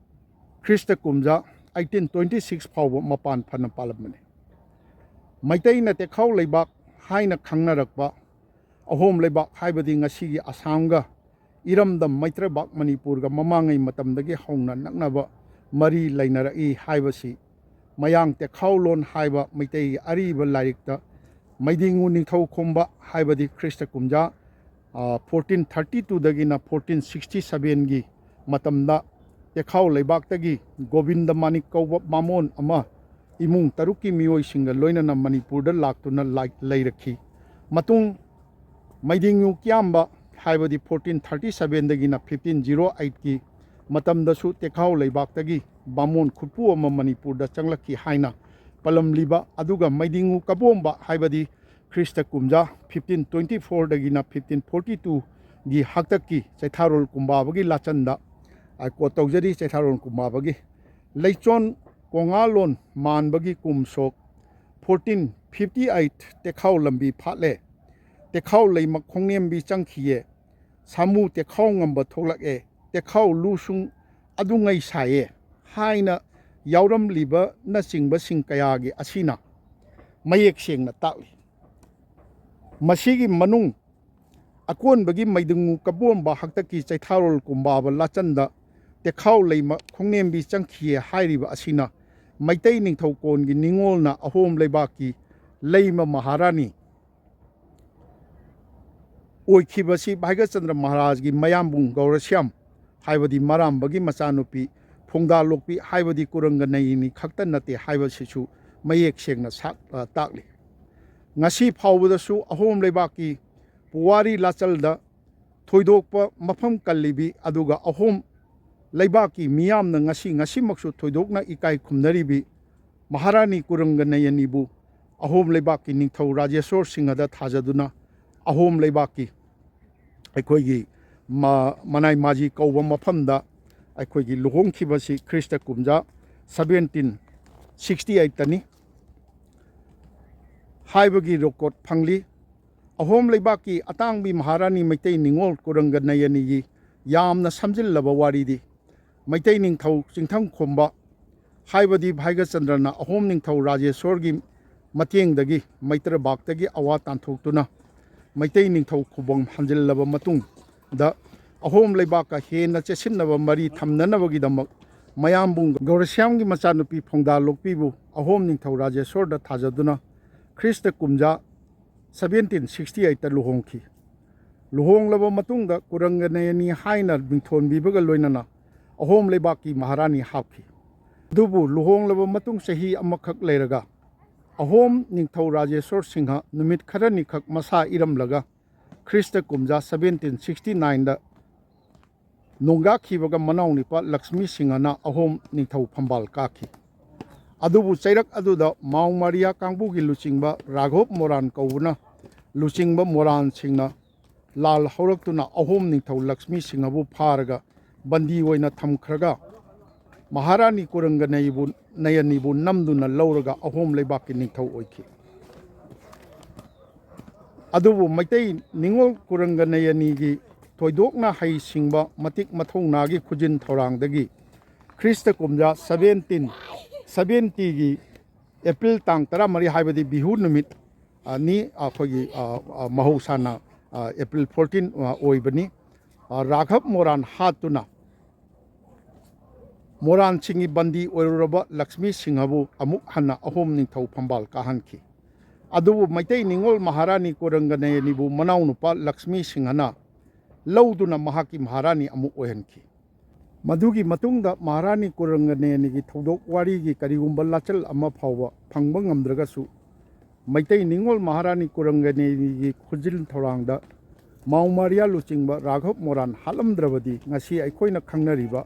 ꯈ꯭ꯔꯤꯁꯇ ꯀꯨꯝꯖꯥ eighteen twenty six ꯐꯥꯎꯕ ꯃꯄꯥꯟ ꯐꯅ ꯄꯥꯜꯂꯝꯕꯅꯤ꯫ ꯃꯩꯇꯩꯅ ꯇꯦꯈꯥꯎ ꯂꯩꯕꯥꯛ ꯍꯥꯏꯅ ꯈꯪꯅꯔꯛꯄ ꯑꯍꯣꯝ ꯂꯩꯕꯥꯛ ꯍꯥꯏꯕꯗꯤ ꯉꯁꯤꯒꯤ ꯑꯁꯥꯝꯒ ꯏꯔꯝꯗꯝ ꯃꯩꯇ꯭ꯔꯕꯥꯛ ꯃꯅꯤꯄꯨꯔꯒ ꯃꯃꯥꯡꯉꯩ ꯃꯇꯝꯗꯒꯤ ꯍꯧꯅ ꯅꯛꯅꯕ ꯃꯔꯤ ꯂꯩꯅꯔꯛꯏ ꯍꯥꯏꯕꯁꯤ ꯃꯌꯥꯡ ꯇꯦꯈꯥꯎꯂꯣꯟ ꯍꯥꯏꯕ ꯃꯩꯇꯩꯒꯤ ꯑꯔꯤꯕ ꯂꯥꯏꯔꯤꯛꯇ ꯃꯩꯗꯤꯡꯉꯨ ꯅꯤꯡꯊꯧ ꯈꯣꯝꯕ ꯍꯥꯏꯕꯗꯤ ꯈ꯭ꯔꯤꯁꯇ ꯀꯨꯝꯖꯥ, ꯑ, fourteen thirty twoꯗꯒꯤꯅ fourteen sixty sevenꯒꯤ ꯃꯇꯝꯗ ꯇꯦꯈꯥꯎ ꯂꯩꯕꯥꯛꯇꯒꯤ ꯒꯣꯕꯤꯟꯗ ꯃꯥꯅꯤꯛ ꯀꯧꯕ ꯕꯥꯃꯣꯟ ꯑꯃ ꯏꯃꯨꯡ ꯇꯔꯨꯛꯀꯤ ꯃꯤꯑꯣꯏꯁꯤꯡꯒ ꯂꯣꯏꯅꯅ ꯃꯅꯤꯄꯨꯔꯗ ꯂꯥꯛꯇꯨꯅ ꯂꯥꯏ-, ꯂꯩꯔꯛꯈꯤ꯫ ꯃꯇꯨꯡ ꯃꯩꯗꯤꯡꯉꯨ ꯀꯤꯌꯥꯝꯕ ꯍꯥꯏꯕꯗꯤ fourteen thirty sevenꯗꯒꯤꯅ fifteen zero eightꯀꯤ ꯃꯇꯝꯗꯁꯨ ꯇꯦꯈꯥꯎ ꯂꯩꯕꯥꯛꯇꯒꯤ ꯕꯥꯃꯣꯟ ꯈꯨꯠꯄꯨ ꯑꯃ ꯃꯅꯤꯄꯨꯔꯗ ꯆꯪꯂꯛꯈꯤ ꯍꯥꯏꯅ ꯄꯜꯂꯝꯂꯤꯕ, ꯑꯗꯨꯒ ꯃꯩꯗꯤꯡꯉꯨ ꯀꯕꯣꯝꯕ ꯍꯥꯏꯕꯗꯤ ꯈ꯭ꯔꯤꯁꯇ ꯀꯨꯝꯖꯥ ꯐꯤꯐꯇꯤꯟ ꯇ꯭ꯋꯦꯟꯇꯤ ꯐꯣꯔꯗꯒꯤꯅ ꯐꯤꯐꯇꯤꯟ ꯐꯣꯔꯇꯤ ꯇꯨꯒꯤ ꯍꯥꯛꯇꯛꯀꯤ ꯆꯩꯊꯥꯔꯣꯜ ꯀꯨꯝꯕꯥꯕꯒꯤ ꯂꯥꯆꯟꯗ ꯑꯩ ꯀꯣꯠ ꯇꯧꯖꯔꯤ꯫ ꯆꯩꯊꯥꯔꯣꯜ ꯀꯨꯝꯕꯥꯕꯒꯤ ꯂꯩꯆꯣꯟ ꯀꯣꯉꯥꯂꯣꯟ ꯃꯥꯟꯕꯒꯤ ꯀꯨꯝ ꯁꯣꯛ ꯐꯣꯔꯇꯤꯟ ꯐꯤꯐꯇꯤ ꯑꯩꯠ ꯇꯦꯈꯥꯎ ꯂꯝꯕꯤ ꯐꯥꯠꯂꯦ꯫ ꯇꯦꯈꯥꯎ ꯂꯩꯃ ꯈꯣꯡꯅꯦꯝꯕꯤ ꯆꯪꯈꯤꯌꯦ꯫ ꯁꯥꯃꯨ ꯇꯦꯈꯥꯎ ꯉꯝꯕ ꯊꯣꯛꯂꯛꯑꯦ꯫ ꯇꯦꯈꯥꯎ ꯂꯨꯁꯨꯡ ꯑꯗꯨꯉꯩ ꯁꯥꯏꯌꯦ ꯍꯥꯏꯅ ꯌꯥꯎꯔꯝꯂꯤꯕꯅꯆꯤꯡꯕꯁꯤꯡ ꯀꯌꯥꯒꯤ ꯑꯁꯤꯅ ꯃꯌꯦꯛ ꯁꯦꯡꯅ ꯇꯥꯛꯂꯤ꯫ ꯃꯁꯤꯒꯤ ꯃꯅꯨꯡ ꯑꯀꯣꯟꯕꯒꯤ ꯃꯩꯗꯨꯉꯨ ꯀꯕꯣꯝꯕ ꯍꯥꯛꯇꯛꯀꯤ ꯆꯩꯊꯥꯔꯣꯜ ꯀꯨꯝꯕꯥꯕ ꯂꯥꯆꯟꯗ ꯇꯦꯈꯥꯎ ꯂꯩꯃ ꯈꯣꯡꯅꯦꯝꯕꯤ ꯆꯪꯈꯤꯌꯦ ꯍꯥꯏꯔꯤꯕ ꯑꯁꯤꯅ ꯃꯩꯇꯩ ꯅꯤꯡꯊꯧꯀꯣꯟꯒꯤ ꯅꯤꯉꯣꯜꯅ ꯑꯍꯣꯝ ꯂꯩꯕꯥꯛꯀꯤ ꯂꯩꯃ ꯃꯍꯥꯔꯥꯅꯤ ꯑꯣꯏꯈꯤꯕꯁꯤ ꯚꯥꯏꯒꯆꯟꯗ꯭ꯔ ꯃꯍꯥꯔꯥꯖꯒꯤ ꯃꯌꯥꯝꯕꯨꯡ ꯒꯧꯔꯁ꯭ꯌꯥꯝ ꯍꯥꯏꯕꯗꯤ ꯃꯔꯥꯝꯕꯒꯤ ꯃꯆꯥꯅꯨꯄꯤ ꯐꯣꯡꯗꯥꯂꯣꯛꯄꯤ ꯍꯥꯏꯕꯗꯤ ꯀꯨꯔꯪꯒ ꯅꯌꯅꯤ ꯈꯛꯇ ꯅꯠꯇꯦ ꯍꯥꯏꯕꯁꯤꯁꯨ ꯃꯌꯦꯛ ꯁꯦꯡꯅ ꯁꯥꯛ-, ꯑ, ꯇꯥꯛꯂꯤ꯫ ꯉꯁꯤ ꯐꯥꯎꯕꯗꯁꯨ ꯑꯍꯣꯝ ꯂꯩꯕꯥꯛꯀꯤ ꯄꯨꯋꯥꯔꯤ ꯂꯥꯆꯜꯗ ꯊꯣꯏꯗꯣꯛꯄ ꯃꯐꯝ ꯀꯜꯂꯤꯕꯤ, ꯑꯗꯨꯒ ꯑꯍꯣꯝ ꯂꯩꯕꯥꯛꯀꯤ ꯃꯤꯌꯥꯝꯅ ꯉꯁꯤ, ꯉꯁꯤꯃꯛꯁꯨ ꯊꯣꯏꯗꯣꯛꯅ ꯏꯀꯥꯏ ꯈꯨꯝꯅꯔꯤꯕꯤ ꯃꯍꯥꯔꯥꯅꯤ ꯀꯨꯔꯪꯒ ꯅꯌꯅꯤꯕꯨ ꯑꯍꯣꯝ ꯂꯩꯕꯥꯛꯀꯤ ꯅꯤꯡꯊꯧ ꯔꯥꯖꯦꯁꯣꯔ ꯁꯤꯡꯍꯗ ꯊꯥꯖꯗꯨꯅ ꯑꯍꯣꯝ ꯂꯩꯕꯥꯛꯀꯤ ꯑꯩꯈꯣꯏꯒꯤ ꯃ-, ꯃꯅꯥꯏ ꯃꯥꯖꯤ ꯀꯧꯕ ꯃꯐꯝꯗ ꯑꯩꯈꯣꯏꯒꯤ ꯂꯨꯍꯣꯡꯈꯤꯕꯁꯤ ꯈ꯭ꯔꯤꯁꯇ ꯀꯨꯝꯖꯥ ꯁꯕꯦꯟꯇꯤꯟ ꯁꯤꯛꯁꯇꯤ ꯑꯩꯠꯇꯅꯤ ꯍꯥꯏꯕꯒꯤ ꯔꯦꯀꯣꯔꯠ ꯐꯪꯂꯤ꯫ ꯑꯍꯣꯝ ꯂꯩꯕꯥꯛꯀꯤ ꯑꯇꯥꯡꯕꯤ ꯃꯍꯥꯔꯥꯅꯤ ꯃꯩꯇꯩ ꯅꯤꯉꯣꯜ ꯀꯨꯔꯪꯒ ꯅꯌꯅꯤꯒꯤ ꯌꯥꯝꯅ ꯁꯝꯖꯤꯜꯂꯕ ꯋꯥꯔꯤꯗꯤ ꯃꯩꯇꯩ ꯅꯤꯡꯊꯧ ꯆꯤꯡꯊꯪ ꯈꯣꯝꯕ ꯍꯥꯏꯕꯗꯤ ꯚꯥꯏꯒꯆꯟꯗ꯭ꯔꯅ ꯑꯍꯣꯝ ꯅꯤꯡꯊꯧ ꯔꯥꯖꯦꯁꯣꯔꯒꯤ ꯃꯇꯦꯡꯗꯒꯤ ꯃꯩꯇ꯭ꯔꯕꯥꯛꯇꯒꯤ ꯑꯋꯥ ꯇꯥꯟꯊꯣꯛꯇꯨꯅ ꯃꯩꯇꯩ ꯅꯤꯡꯊꯧ ꯈꯨꯕꯝ ꯍꯟꯖꯤꯜꯂꯕ ꯃꯇꯨꯡꯗ ꯑꯍꯣꯝ ꯂꯩꯕꯥꯛꯀ ꯍꯦꯟꯅ ꯆꯦꯠꯁꯤꯟꯅꯕ ꯃꯔꯤ ꯊꯝꯅꯅꯕꯒꯤꯗꯃꯛ ꯃꯌꯥꯝꯕꯨꯡ ꯒꯧꯔꯁ꯭ꯌꯥꯝꯒꯤ ꯃꯆꯥꯅꯨꯄꯤ ꯐꯣꯡꯗꯥ ꯂꯣꯛꯄꯤꯕꯨ ꯑꯍꯣꯝ ꯅꯤꯡꯊꯧ ꯔꯥꯖꯦꯁꯣꯔꯗ ꯊꯥꯖꯗꯨꯅ ꯈ꯭ꯔꯤꯁꯇ ꯀꯨꯝꯖꯥ ꯁꯕꯦꯟꯇꯤꯟ ꯁꯤꯛꯁꯇꯤ ꯑꯩꯠꯇ ꯂꯨꯍꯣꯡꯈꯤ꯫ ꯂꯨꯍꯣꯡꯂꯕ ꯃꯇꯨꯡꯗ ꯀꯨꯔꯪꯒ ꯅꯌꯅꯤ ꯍꯥꯏꯅ ꯃꯤꯡꯊꯣꯟꯕꯤꯕꯒ ꯂꯣꯏꯅꯅ ꯑꯍꯣꯝ ꯂꯩꯕꯥꯛꯀꯤ ꯃꯍꯥꯔꯥꯅꯤ ꯍꯥꯞꯈꯤ꯫ ꯑꯗꯨꯕꯨ ꯂꯨꯍꯣꯡꯂꯕ ꯃꯇꯨꯡ ꯆꯍꯤ ꯑꯃꯈꯛ ꯂꯩꯔꯒ ꯑꯍꯣꯝ ꯅꯤꯡꯊꯧ ꯔꯥꯖꯦꯁꯣꯔ ꯁꯤꯡꯍ ꯅꯨꯃꯤꯠ ꯈꯔꯅꯤꯈꯛ ꯃꯁꯥ ꯏꯔꯝꯂꯒ ꯈ꯭ꯔꯤꯁꯇ ꯀꯨꯝꯖꯥ ꯁꯕꯦꯟꯇꯤꯟ ꯁꯤꯛꯁꯇꯤ ꯅꯥꯏꯟꯗ ꯅꯣꯡꯒꯥꯈꯤꯕꯒ ꯃꯅꯥꯎ ꯅꯤꯄꯥ ꯂꯛꯁꯃꯤ ꯁꯤꯡꯍꯅ ꯑꯍꯣꯝ ꯅꯤꯡꯊꯧ ꯐꯝꯕꯥꯜ ꯀꯥꯈꯤ꯫ ꯑꯗꯨꯕꯨ ꯆꯩꯔꯛ ꯑꯗꯨꯗ ꯃꯥꯎ ꯃꯥꯔꯤꯌꯥ ꯀꯥꯡꯕꯨꯒꯤ ꯂꯨꯆꯤꯡꯕ ꯔꯥꯘꯣꯕ ꯃꯣꯔꯥꯟ ꯀꯧꯕꯅ ꯂꯨꯆꯤꯡꯕ ꯃꯣꯔꯥꯟꯁꯤꯡꯅ ꯂꯥꯜ ꯍꯧꯔꯛꯇꯨꯅ ꯑꯍꯣꯝ ꯅꯤꯡꯊꯧ ꯂꯛꯁꯃꯤ ꯁꯤꯡꯍꯕꯨ ꯐꯥꯔꯒ ꯕꯟꯗꯤ ꯑꯣꯏꯅ ꯊꯝꯈ꯭ꯔꯒ ꯃꯍꯥꯔꯥꯅꯤ ꯀꯨꯔꯪꯒ ꯅꯌꯅꯤꯕꯨ ꯅꯝꯗꯨꯅ ꯂꯧꯔꯒ ꯑꯍꯣꯝ ꯂꯩꯕꯥꯛꯀꯤ ꯅꯤꯡꯊꯧ ꯑꯣꯏꯈꯤ꯫ ꯑꯗꯨꯕꯨ ꯃꯩꯇꯩ ꯅꯤꯉꯣꯜ ꯀꯨꯔꯪꯒ ꯅꯌꯅꯤꯒꯤ ꯊꯣꯏꯗꯣꯛꯅ ꯍꯩꯁꯤꯡꯕ ꯃꯇꯤꯛ ꯃꯊꯧꯅꯥꯒꯤ ꯈꯨꯖꯤꯟ ꯊꯧꯔꯥꯡꯗꯒꯤ ꯈ꯭ꯔꯤꯁꯇ ꯀꯨꯝꯖꯥ ꯁꯕꯦꯟꯇꯤꯟ ꯁꯕꯦꯟꯇꯤꯒꯤ ꯑꯦꯄ꯭ꯔꯤꯜ ꯇꯥꯡ ꯇꯔꯥꯃꯔꯤ, ꯍꯥꯏꯕꯗꯤ ꯕꯤꯍꯨ ꯅꯨꯃꯤꯠ, ꯑ, ꯅꯤ, ꯑꯩꯈꯣꯏꯒꯤ, ꯑ, ꯑ, ꯃꯍꯧꯁꯥꯅ, ꯑ, ꯑꯦꯄ꯭ꯔꯤꯜ ꯐꯣꯔꯇꯤꯟ, ꯑ, ꯑꯣꯏꯕꯅꯤ꯫ ꯑ, ꯔꯥꯘꯕ ꯃꯣꯔꯥꯟ ꯍꯥꯠꯇꯨꯅ ꯃꯣꯔꯥꯟꯁꯤꯡꯒꯤ ꯕꯟꯗꯤ ꯑꯣꯏꯔꯨꯔꯕ ꯂꯛꯁꯃꯤ ꯁꯤꯡꯍꯕꯨ ꯑꯃꯨꯛ ꯍꯟꯅ ꯑꯍꯣꯝ ꯅꯤꯡꯊꯧ ꯐꯝꯕꯥꯜ ꯀꯥꯍꯟꯈꯤ꯫ ꯑꯗꯨꯕꯨ ꯃꯩꯇꯩ ꯅꯤꯉꯣꯜ ꯃꯍꯥꯔꯥꯅꯤ ꯀꯨꯔꯪꯒ ꯅꯌꯅꯤꯕꯨ ꯃꯅꯥꯎꯅꯨꯄꯥ ꯂꯛꯁꯃꯤ ꯁꯤꯡꯍꯅ ꯂꯧꯗꯨꯅ ꯃꯍꯥꯛꯀꯤ ꯃꯍꯥꯔꯥꯅꯤ ꯑꯃꯨꯛ ꯑꯣꯏꯍꯟꯈꯤ꯫ ꯃꯗꯨꯒꯤ ꯃꯇꯨꯡꯗ ꯃꯍꯥꯔꯥꯅꯤ ꯀꯨꯔꯪꯒ ꯅꯌꯅꯤꯒꯤ ꯊꯧꯗꯣꯛ ꯋꯥꯔꯤꯒꯤ ꯀꯔꯤꯒꯨꯝꯕ ꯂꯥꯆꯜ ꯑꯃ ꯐꯥꯎꯕ ꯐꯪꯕ ꯉꯝꯗ꯭ꯔꯒꯁꯨ, ꯃꯩꯇꯩ ꯅꯤꯉꯣꯜ ꯃꯍꯥꯔꯥꯅꯤ ꯀꯨꯔꯪꯒ ꯅꯌꯅꯤꯒꯤ ꯈꯨꯖꯤꯟ ꯊꯧꯔꯥꯡꯗ ꯃꯥꯎ ꯃꯥꯔꯤꯌꯥ ꯂꯨꯆꯤꯡꯕ ꯔꯥꯘꯕ ꯃꯣꯔꯥꯟ ꯍꯥꯠꯂꯝꯗ꯭ꯔꯕꯗꯤ ꯉꯁꯤ ꯑꯩꯈꯣꯏꯅ ꯈꯪꯅꯔꯤꯕ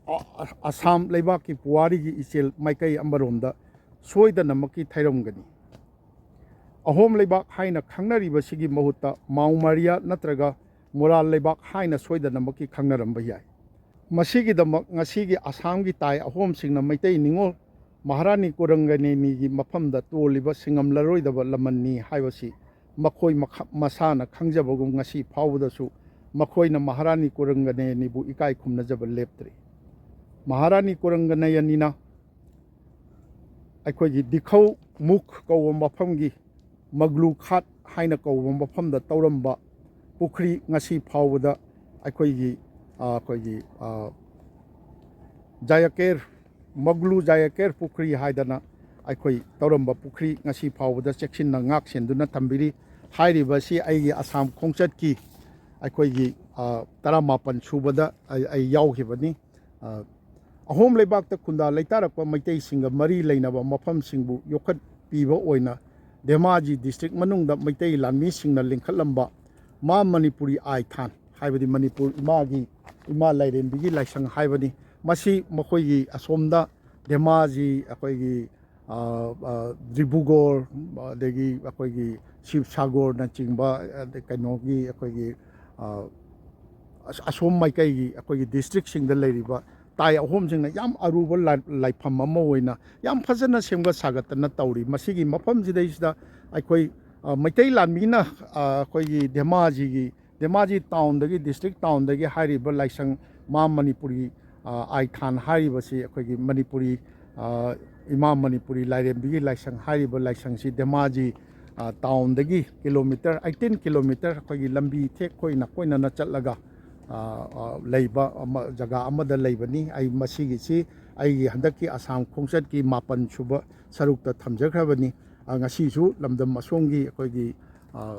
ꯑ-, ꯑ-, ꯑꯁꯥꯝ ꯂꯩꯕꯥꯛꯀꯤ ꯄꯨꯋꯥꯔꯤꯒꯤ ꯏꯆꯦꯜ ꯃꯥꯏꯀꯩ ꯑꯃꯔꯣꯝꯗ ꯁꯣꯏꯗꯅꯃꯛꯀꯤ ꯊꯩꯔꯝꯒꯅꯤ꯫ ꯑꯍꯣꯝ ꯂꯩꯕꯥꯛ ꯍꯥꯏꯅ ꯈꯪꯅꯔꯤꯕꯁꯤꯒꯤ ꯃꯍꯨꯠꯇ ꯃꯥꯎ ꯃꯥꯔꯤꯌꯥ ꯅꯠꯇ꯭ꯔꯒ ꯃꯣꯔꯥꯟ ꯂꯩꯕꯥꯛ ꯍꯥꯏꯅ ꯁꯣꯏꯗꯅꯃꯛꯀꯤ ꯈꯪꯅꯔꯝꯕ ꯌꯥꯏ꯫ ꯃꯁꯤꯒꯤꯗꯃꯛ ꯉꯁꯤꯒꯤ ꯑꯁꯥꯝꯒꯤ ꯇꯥꯏ ꯑꯍꯣꯝꯁꯤꯡꯅ ꯃꯩꯇꯩ ꯅꯤꯉꯣꯜ ꯃꯍꯥꯔꯥꯅꯤ ꯀꯨꯔꯪꯒꯅꯦꯅꯤꯒꯤ ꯃꯐꯝꯗ ꯇꯣꯜꯂꯤꯕ ꯁꯤꯡꯉꯝꯂꯔꯣꯏꯗꯕ ꯂꯃꯟꯅꯤ ꯍꯥꯏꯕꯁꯤ ꯃꯈꯣꯏ ꯃꯈ-, ꯃꯁꯥꯅ ꯈꯪꯖꯕꯒꯨꯝ ꯉꯁꯤ ꯐꯥꯎꯕꯗꯁꯨ ꯃꯈꯣꯏꯅ ꯃꯍꯥꯔꯥꯅꯤ ꯀꯨꯔꯪꯒꯅꯦꯅꯤꯕꯨ ꯏꯀꯥꯏ ꯈꯨꯝꯅꯖꯕ ꯂꯦꯞꯇ꯭ꯔꯤ꯫ ꯃꯍꯥꯔꯥꯅꯤ ꯀꯨꯔꯪꯒꯅꯌꯅꯤꯅ ꯑꯩꯈꯣꯏꯒꯤ ꯗꯤꯈꯧ ꯃꯨꯈ ꯀꯧꯕ ꯃꯐꯝꯒꯤ ꯃꯒ꯭ꯂꯨ ꯈꯥꯠ ꯍꯥꯏꯅ ꯀꯧꯕ ꯃꯐꯝꯗ ꯇꯧꯔꯝꯕ ꯄꯨꯈ꯭ꯔꯤ ꯉꯁꯤ ꯐꯥꯎꯕꯗ ꯑꯩꯈꯣꯏꯒꯤ, ꯑ, ꯑꯩꯈꯣꯏꯒꯤ, ꯑ, ꯖꯥꯌꯀꯦꯔ, ꯃꯒ꯭ꯂꯨ ꯖꯥꯌꯀꯦꯔ ꯄꯨꯈ꯭ꯔꯤ ꯍꯥꯏꯗꯅ ꯑꯩꯈꯣꯏ ꯇꯧꯔꯝꯕ ꯄꯨꯈ꯭ꯔꯤ ꯉꯁꯤ ꯐꯥꯎꯕꯗ ꯆꯦꯛꯁꯤꯟꯅ ꯉꯥꯛ ꯁꯦꯟꯗꯨꯅ ꯊꯝꯕꯤꯔꯤ꯫ ꯍꯥꯏꯔꯤꯕꯁꯤ ꯑꯩꯒꯤ ꯑꯁꯥꯝ ꯈꯣꯡꯆꯠꯀꯤ ꯑꯩꯈꯣꯏꯒꯤ, ꯑ, ꯇꯔꯥꯃꯥꯄꯟ ꯁꯨꯕꯗ ꯑꯩ, ꯑꯩ ꯌꯥꯎꯈꯤꯕꯅꯤ꯫ ꯑ, ꯑꯍꯣꯝ ꯂꯩꯕꯥꯛꯇ ꯈꯨꯟꯗꯥ ꯂꯩꯇꯥꯔꯛꯄ ꯃꯩꯇꯩꯁꯤꯡꯒ ꯃꯔꯤ ꯂꯩꯅꯕ ꯃꯐꯝꯁꯤꯡꯕꯨ ꯌꯣꯛꯈꯠꯄꯤꯕ ꯑꯣꯏꯅ ꯙꯦꯃꯥꯖꯤ ꯗꯤꯁꯇ꯭ꯔꯤꯛ ꯃꯅꯨꯡꯗ ꯃꯩꯇꯩ ꯂꯥꯟꯃꯤꯁꯤꯡꯅ ꯂꯤꯡꯈꯠꯂꯝꯕ ꯃꯥ ꯃꯅꯤꯄꯨꯔꯤ ꯑꯥꯏꯊꯥꯟ, ꯍꯥꯏꯕꯗꯤ ꯃꯅꯤꯄꯨꯔ ꯏꯃꯥꯒꯤ, ꯏꯃꯥ ꯂꯥꯏꯔꯦꯝꯕꯤꯒꯤ ꯂꯥꯏꯁꯪ ꯍꯥꯏꯕꯅꯤ꯫ ꯃꯁꯤ ꯃꯈꯣꯏꯒꯤ ꯑꯁꯣꯝꯗ ꯙꯦꯃꯥꯖꯤ, ꯑꯩꯈꯣꯏꯒꯤ, ꯑ, ꯑ, ꯗꯤꯕ꯭ꯔꯨꯒꯔ, ꯑꯗꯒꯤ ꯑꯩꯈꯣꯏꯒꯤ ꯁꯤꯕꯁꯥꯒꯔꯅꯆꯤꯡꯕ, ꯑꯗꯩ ꯀꯩꯅꯣꯒꯤ ꯑꯩꯈꯣꯏꯒꯤ, ꯑ, ꯑꯁ-, ꯑꯁꯣꯝ ꯃꯥꯏꯀꯩꯒꯤ ꯑꯩꯈꯣꯏꯒꯤ ꯗꯤꯁꯇ꯭ꯔꯤꯛꯁꯤꯡꯗ ꯂꯩꯔꯤꯕ ꯇꯥꯏ ꯑꯍꯣꯝꯁꯤꯡꯅ ꯌꯥꯝ ꯑꯔꯨꯕ ꯂꯥꯏ-, ꯂꯥꯏꯐꯝ ꯑꯃ ꯑꯣꯏꯅ ꯌꯥꯝ ꯐꯖꯅ ꯁꯦꯝꯒꯠ ꯁꯥꯒꯠꯇꯅ ꯇꯧꯔꯤ꯫ ꯃꯁꯤꯒꯤ ꯃꯐꯝꯁꯤꯗꯩꯁꯤꯗ ꯑꯩꯈꯣꯏ, ꯑ, ꯃꯩꯇꯩ ꯂꯥꯟꯃꯤꯅ, ꯑ, ꯑꯩꯈꯣꯏꯒꯤ ꯙꯦꯃꯥꯖꯤꯒꯤ, ꯙꯦꯃꯥꯖꯤ ꯇꯥꯎꯟꯗꯒꯤ, ꯗꯤꯁꯇ꯭ꯔꯤꯛ ꯇꯥꯎꯟꯗꯒꯤ ꯍꯥꯏꯔꯤꯕ ꯂꯥꯏꯁꯪ ꯃꯥ ꯃꯅꯤꯄꯨꯔꯤ, ꯑ, ꯑꯥꯏꯊꯥꯟ ꯍꯥꯏꯔꯤꯕꯁꯤ ꯑꯩꯈꯣꯏꯒꯤ ꯃꯅꯤꯄꯨꯔꯤ, ꯑ, ꯏꯃꯥ ꯃꯅꯤꯄꯨꯔꯤ ꯂꯥꯏꯔꯦꯝꯕꯤꯒꯤ ꯂꯥꯏꯁꯪ ꯍꯥꯏꯔꯤꯕ ꯂꯥꯏꯁꯪꯁꯤ ꯙꯦꯃꯥꯖꯤ, ꯑ, ꯇꯥꯎꯟꯗꯒꯤ ꯀꯤꯂꯣꯃꯤꯇꯔ, ꯑꯩꯠꯇꯤꯟ ꯀꯤꯂꯣꯃꯤꯇꯔ ꯑꯩꯈꯣꯏꯒꯤ ꯂꯝꯕꯤ ꯊꯦꯛ ꯀꯣꯏꯅ ꯀꯣꯏꯅꯅ ꯆꯠꯂꯒ, ꯑ, ꯑ, ꯂꯩꯕ ꯑꯃ, ꯖꯒꯥ ꯑꯃꯗ ꯂꯩꯕꯅꯤ꯫ ꯑꯩ ꯃꯁꯤꯒꯤꯁꯤ ꯑꯩꯒꯤ ꯍꯟꯗꯛꯀꯤ ꯑꯁꯥꯝ ꯈꯣꯡꯆꯠꯀꯤ ꯃꯥꯄꯟ ꯁꯨꯕ ꯁꯔꯨꯛꯇ ꯊꯝꯖꯈ꯭ꯔꯕꯅꯤ꯫ ꯑ, ꯉꯁꯤꯁꯨ ꯂꯝꯗꯝ ꯑꯁꯣꯝꯒꯤ ꯑꯩꯈꯣꯏꯒꯤ, ꯑ,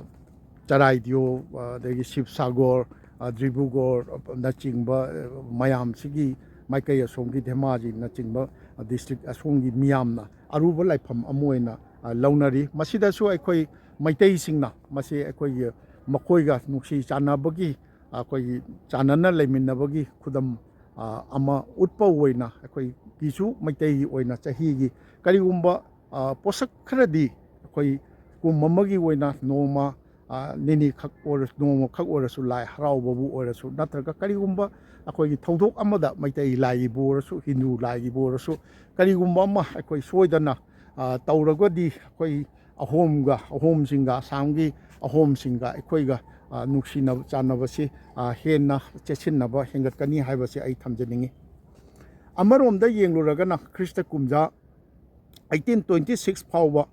ꯆꯔꯥꯏꯗꯤꯌꯣ, ꯑ, ꯑꯗꯒꯤ ꯁꯤꯕꯁꯥꯒꯔ, ꯑ, ꯗꯤꯕ꯭ꯔꯨꯒꯔꯅꯆꯤꯡꯕ, ꯑ, ꯃꯌꯥꯝꯁꯤꯒꯤ ꯃꯥꯏꯀꯩ ꯑꯁꯣꯝꯒꯤ ꯙꯦꯃꯥꯖꯤꯅꯆꯤꯡꯕ, ꯑ, ꯗꯤꯁꯇ꯭ꯔꯤꯛ ꯑꯁꯣꯝꯒꯤ ꯃꯤꯌꯥꯝꯅ ꯑꯔꯨꯕ ꯂꯥꯏꯐꯝ ꯑꯃ ꯑꯣꯏꯅ, ꯑ, ꯂꯧꯅꯔꯤ꯫ ꯃꯁꯤꯗꯁꯨ ꯑꯩꯈꯣꯏ ꯃꯩꯇꯩꯁꯤꯡꯅ ꯃꯁꯤ ꯑꯩꯈꯣꯏꯒꯤ ꯃꯈꯣꯏꯒ ꯅꯨꯡꯁꯤ ꯆꯥꯟꯅꯕꯒꯤ, ꯑꯩꯈꯣꯏꯒꯤ ꯆꯥꯟꯅꯅ ꯂꯩꯃꯤꯟꯅꯕꯒꯤ ꯈꯨꯗꯝ, ꯑ, ꯑꯃ ꯎꯠꯄ ꯑꯣꯏꯅ ꯑꯩꯈꯣꯏꯒꯤꯁꯨ ꯃꯩꯇꯩꯒꯤ ꯑꯣꯏꯅ ꯆꯍꯤꯒꯤ ꯀꯔꯤꯒꯨꯝꯕ, ꯑ, ꯄꯣꯠꯁꯛ ꯈꯔꯗꯤ ꯑꯩꯈꯣꯏ ꯀꯨꯝ ꯑꯃꯒꯤ ꯑꯣꯏꯅ ꯅꯣꯡꯃ, ꯑ, ꯅꯤꯅꯤ ꯈꯛ ꯑꯣꯏꯔꯁꯨ, ꯅꯣꯡꯃ ꯈꯛ ꯑꯣꯏꯔꯁꯨ ꯂꯥꯏ ꯍꯔꯥꯎꯕꯕꯨ ꯑꯣꯏꯔꯁꯨ, ꯅꯠꯇ꯭ꯔꯒ ꯀꯔꯤꯒꯨꯝꯕ ꯑꯩꯈꯣꯏꯒꯤ ꯊꯧꯗꯣꯛ ꯑꯃꯗ ꯃꯩꯇꯩ ꯂꯥꯏꯒꯤꯕꯨ ꯑꯣꯏꯔꯁꯨ, ꯍꯤꯟꯗꯨ ꯂꯥꯏꯒꯤꯕꯨ ꯑꯣꯏꯔꯁꯨ, ꯀꯔꯤꯒꯨꯝꯕ ꯑꯃ ꯑꯩꯈꯣꯏ ꯁꯣꯏꯗꯅ, ꯑ, ꯇꯧꯔꯒꯗꯤ ꯑꯩꯈꯣꯏ ꯑꯍꯣꯝꯒ, ꯑꯍꯣꯝꯁꯤꯡꯒ, ꯑꯁꯥꯝꯒꯤ ꯑꯍꯣꯝꯁꯤꯡꯒ ꯑꯩꯈꯣꯏꯒ, ꯑ, ꯅꯨꯡꯁꯤꯅꯕ ꯆꯥꯟꯅꯕꯁꯤ, ꯑ, ꯍꯦꯟꯅ ꯆꯦꯠꯁꯤꯟꯅꯕ ꯍꯦꯟꯒꯠꯀꯅꯤ ꯍꯥꯏꯕꯁꯤ ꯑꯩ ꯊꯝꯖꯅꯤꯡꯉꯤ꯫ ꯑꯃꯔꯣꯝꯗ ꯌꯦꯡꯂꯨꯔꯒꯅ ꯈ꯭ꯔꯤꯁꯇ ꯀꯨꯝꯖꯥ eighteen twenty six ꯐꯥꯎꯕ,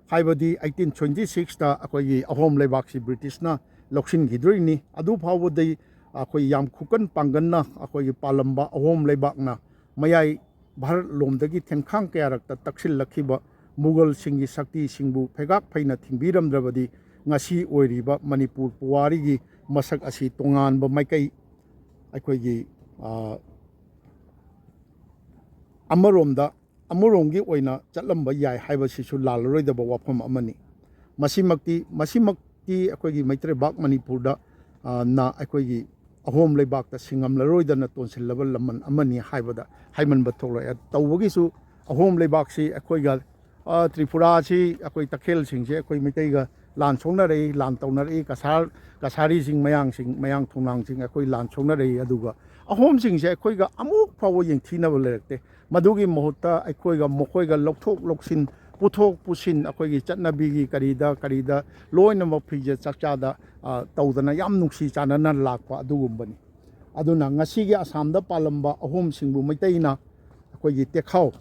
ꯍꯥꯏꯕꯗꯤ eighteen twenty sixꯇ ꯑꯩꯈꯣꯏꯒꯤ ꯑꯍꯣꯝ ꯂꯩꯕꯥꯛꯁꯤ ꯕ꯭ꯔꯤꯇꯤꯁꯅ ꯂꯧꯁꯤꯟꯈꯤꯗꯣꯏꯅꯤ꯫ ꯑꯗꯨ ꯐꯥꯎꯕꯗꯤ ꯑꯩꯈꯣꯏ ꯌꯥꯝ ꯈꯨꯀꯟ ꯄꯥꯡꯒꯟꯅ ꯑꯩꯈꯣꯏꯒꯤ ꯄꯥꯜꯂꯝꯕ ꯑꯍꯣꯝ ꯂꯩꯕꯥꯛꯅ ꯃꯌꯥꯏ ꯚꯥꯔꯠ ꯂꯣꯝꯗꯒꯤ ꯊꯦꯟꯈꯥꯡ ꯀꯌꯥꯔꯛꯇ ꯇꯛꯁꯤꯜꯂꯛꯈꯤꯕ ꯃꯨꯒꯜꯁꯤꯡꯒꯤ ꯁꯛꯇꯤꯁꯤꯡꯕꯨ ꯐꯩꯒꯥꯛ ꯐꯩꯅ ꯊꯤꯡꯕꯤꯔꯝꯗ꯭ꯔꯕꯗꯤ ꯉꯁꯤ ꯑꯣꯏꯔꯤꯕ ꯃꯅꯤꯄꯨꯔ ꯄꯨꯋꯥꯔꯤꯒꯤ ꯃꯁꯛ ꯑꯁꯤ ꯇꯣꯉꯥꯟꯕ ꯃꯥꯏꯀꯩ ꯑꯩꯈꯣꯏꯒꯤ, ꯑ, ꯑꯃꯔꯣꯝꯗ, ꯑꯃꯔꯣꯝꯒꯤ ꯑꯣꯏꯅ ꯆꯠꯂꯝꯕ ꯌꯥꯏ ꯍꯥꯏꯕꯁꯤꯁꯨ ꯂꯥꯜꯂꯔꯣꯏꯗꯕ ꯋꯥꯐꯝ ꯑꯃꯅꯤ꯫ ꯃꯁꯤꯃꯛꯇꯤ, ꯃꯁꯤꯃꯛꯇꯤ ꯑꯩꯈꯣꯏꯒꯤ ꯃꯩꯇꯩꯕꯥꯛ ꯃꯅꯤꯄꯨꯔꯗ, ꯑ, ꯅ ꯑꯩꯈꯣꯏꯒꯤ ꯑꯍꯣꯝ ꯂꯩꯕꯥꯛꯇ ꯁꯤꯡꯉꯝꯂꯔꯣꯏꯗꯅ ꯇꯣꯟꯁꯤꯜꯂꯕ ꯂꯃꯟ ꯑꯃꯅꯤ ꯍꯥꯏꯕꯗ ꯍꯥꯏꯃꯟꯕ ꯊꯣꯛꯂꯣꯏ꯫ ꯇꯧꯕꯒꯤꯁꯨ ꯑꯍꯣꯝ ꯂꯩꯕꯥꯛꯁꯤ ꯑꯩꯈꯣꯏꯒ, ꯑ, ꯇ꯭ꯔꯤꯄꯨꯔꯥꯁꯤ ꯑꯩꯈꯣꯏ ꯇꯈꯦꯜꯁꯤꯡꯁꯦ, ꯑꯩꯈꯣꯏ ꯃꯩꯇꯩꯒ ꯂꯥꯟ ꯁꯣꯛꯅꯔꯛꯏ, ꯂꯥꯟ ꯇꯧꯅꯔꯛꯏ, ꯀꯁꯥꯔ, ꯀꯁꯥꯔꯤꯁꯤꯡ, ꯃꯌꯥꯡꯁꯤꯡ, ꯃꯌꯥꯡ ꯊꯣꯡꯅꯥꯡꯁꯤꯡ ꯑꯩꯈꯣꯏ ꯂꯥꯟ ꯁꯣꯛꯅꯔꯛꯏ꯫ ꯑꯗꯨꯒ ꯑꯍꯣꯝꯁꯤꯡꯁꯦ ꯑꯩꯈꯣꯏꯒ ꯑꯃꯨꯛ ꯐꯥꯎꯕ ꯌꯦꯡꯊꯤꯅꯕ ꯂꯩꯔꯛꯇꯦ꯫ ꯃꯗꯨꯒꯤ ꯃꯍꯨꯠꯇ ꯑꯩꯈꯣꯏꯒ ꯃꯈꯣꯏꯒ ꯂꯧꯊꯣꯛ ꯂꯧꯁꯤꯟ, ꯄꯨꯊꯣꯛ ꯄꯨꯁꯤꯟ, ꯑꯩꯈꯣꯏꯒꯤ ꯆꯠꯅꯕꯤꯒꯤ ꯀꯔꯤꯗ ꯀꯔꯤꯗ ꯂꯣꯏꯅꯃꯛ ꯐꯤꯖꯦꯠ ꯆꯥꯛꯆꯥꯗ, ꯑ, ꯇꯧꯗꯅ ꯌꯥꯝ ꯅꯨꯡꯁꯤ ꯆꯥꯟꯅꯅ ꯂꯥꯛꯄ ꯑꯗꯨꯒꯨꯝꯕꯅꯤ꯫ ꯑꯗꯨꯅ ꯉꯁꯤꯒꯤ ꯑꯁꯥꯝꯗ ꯄꯥꯜꯂꯝꯕ ꯑꯍꯣꯝꯁꯤꯡꯕꯨ ꯃꯩꯇꯩꯅ ꯑꯩꯈꯣꯏꯒꯤ ꯇꯦꯈꯥꯎ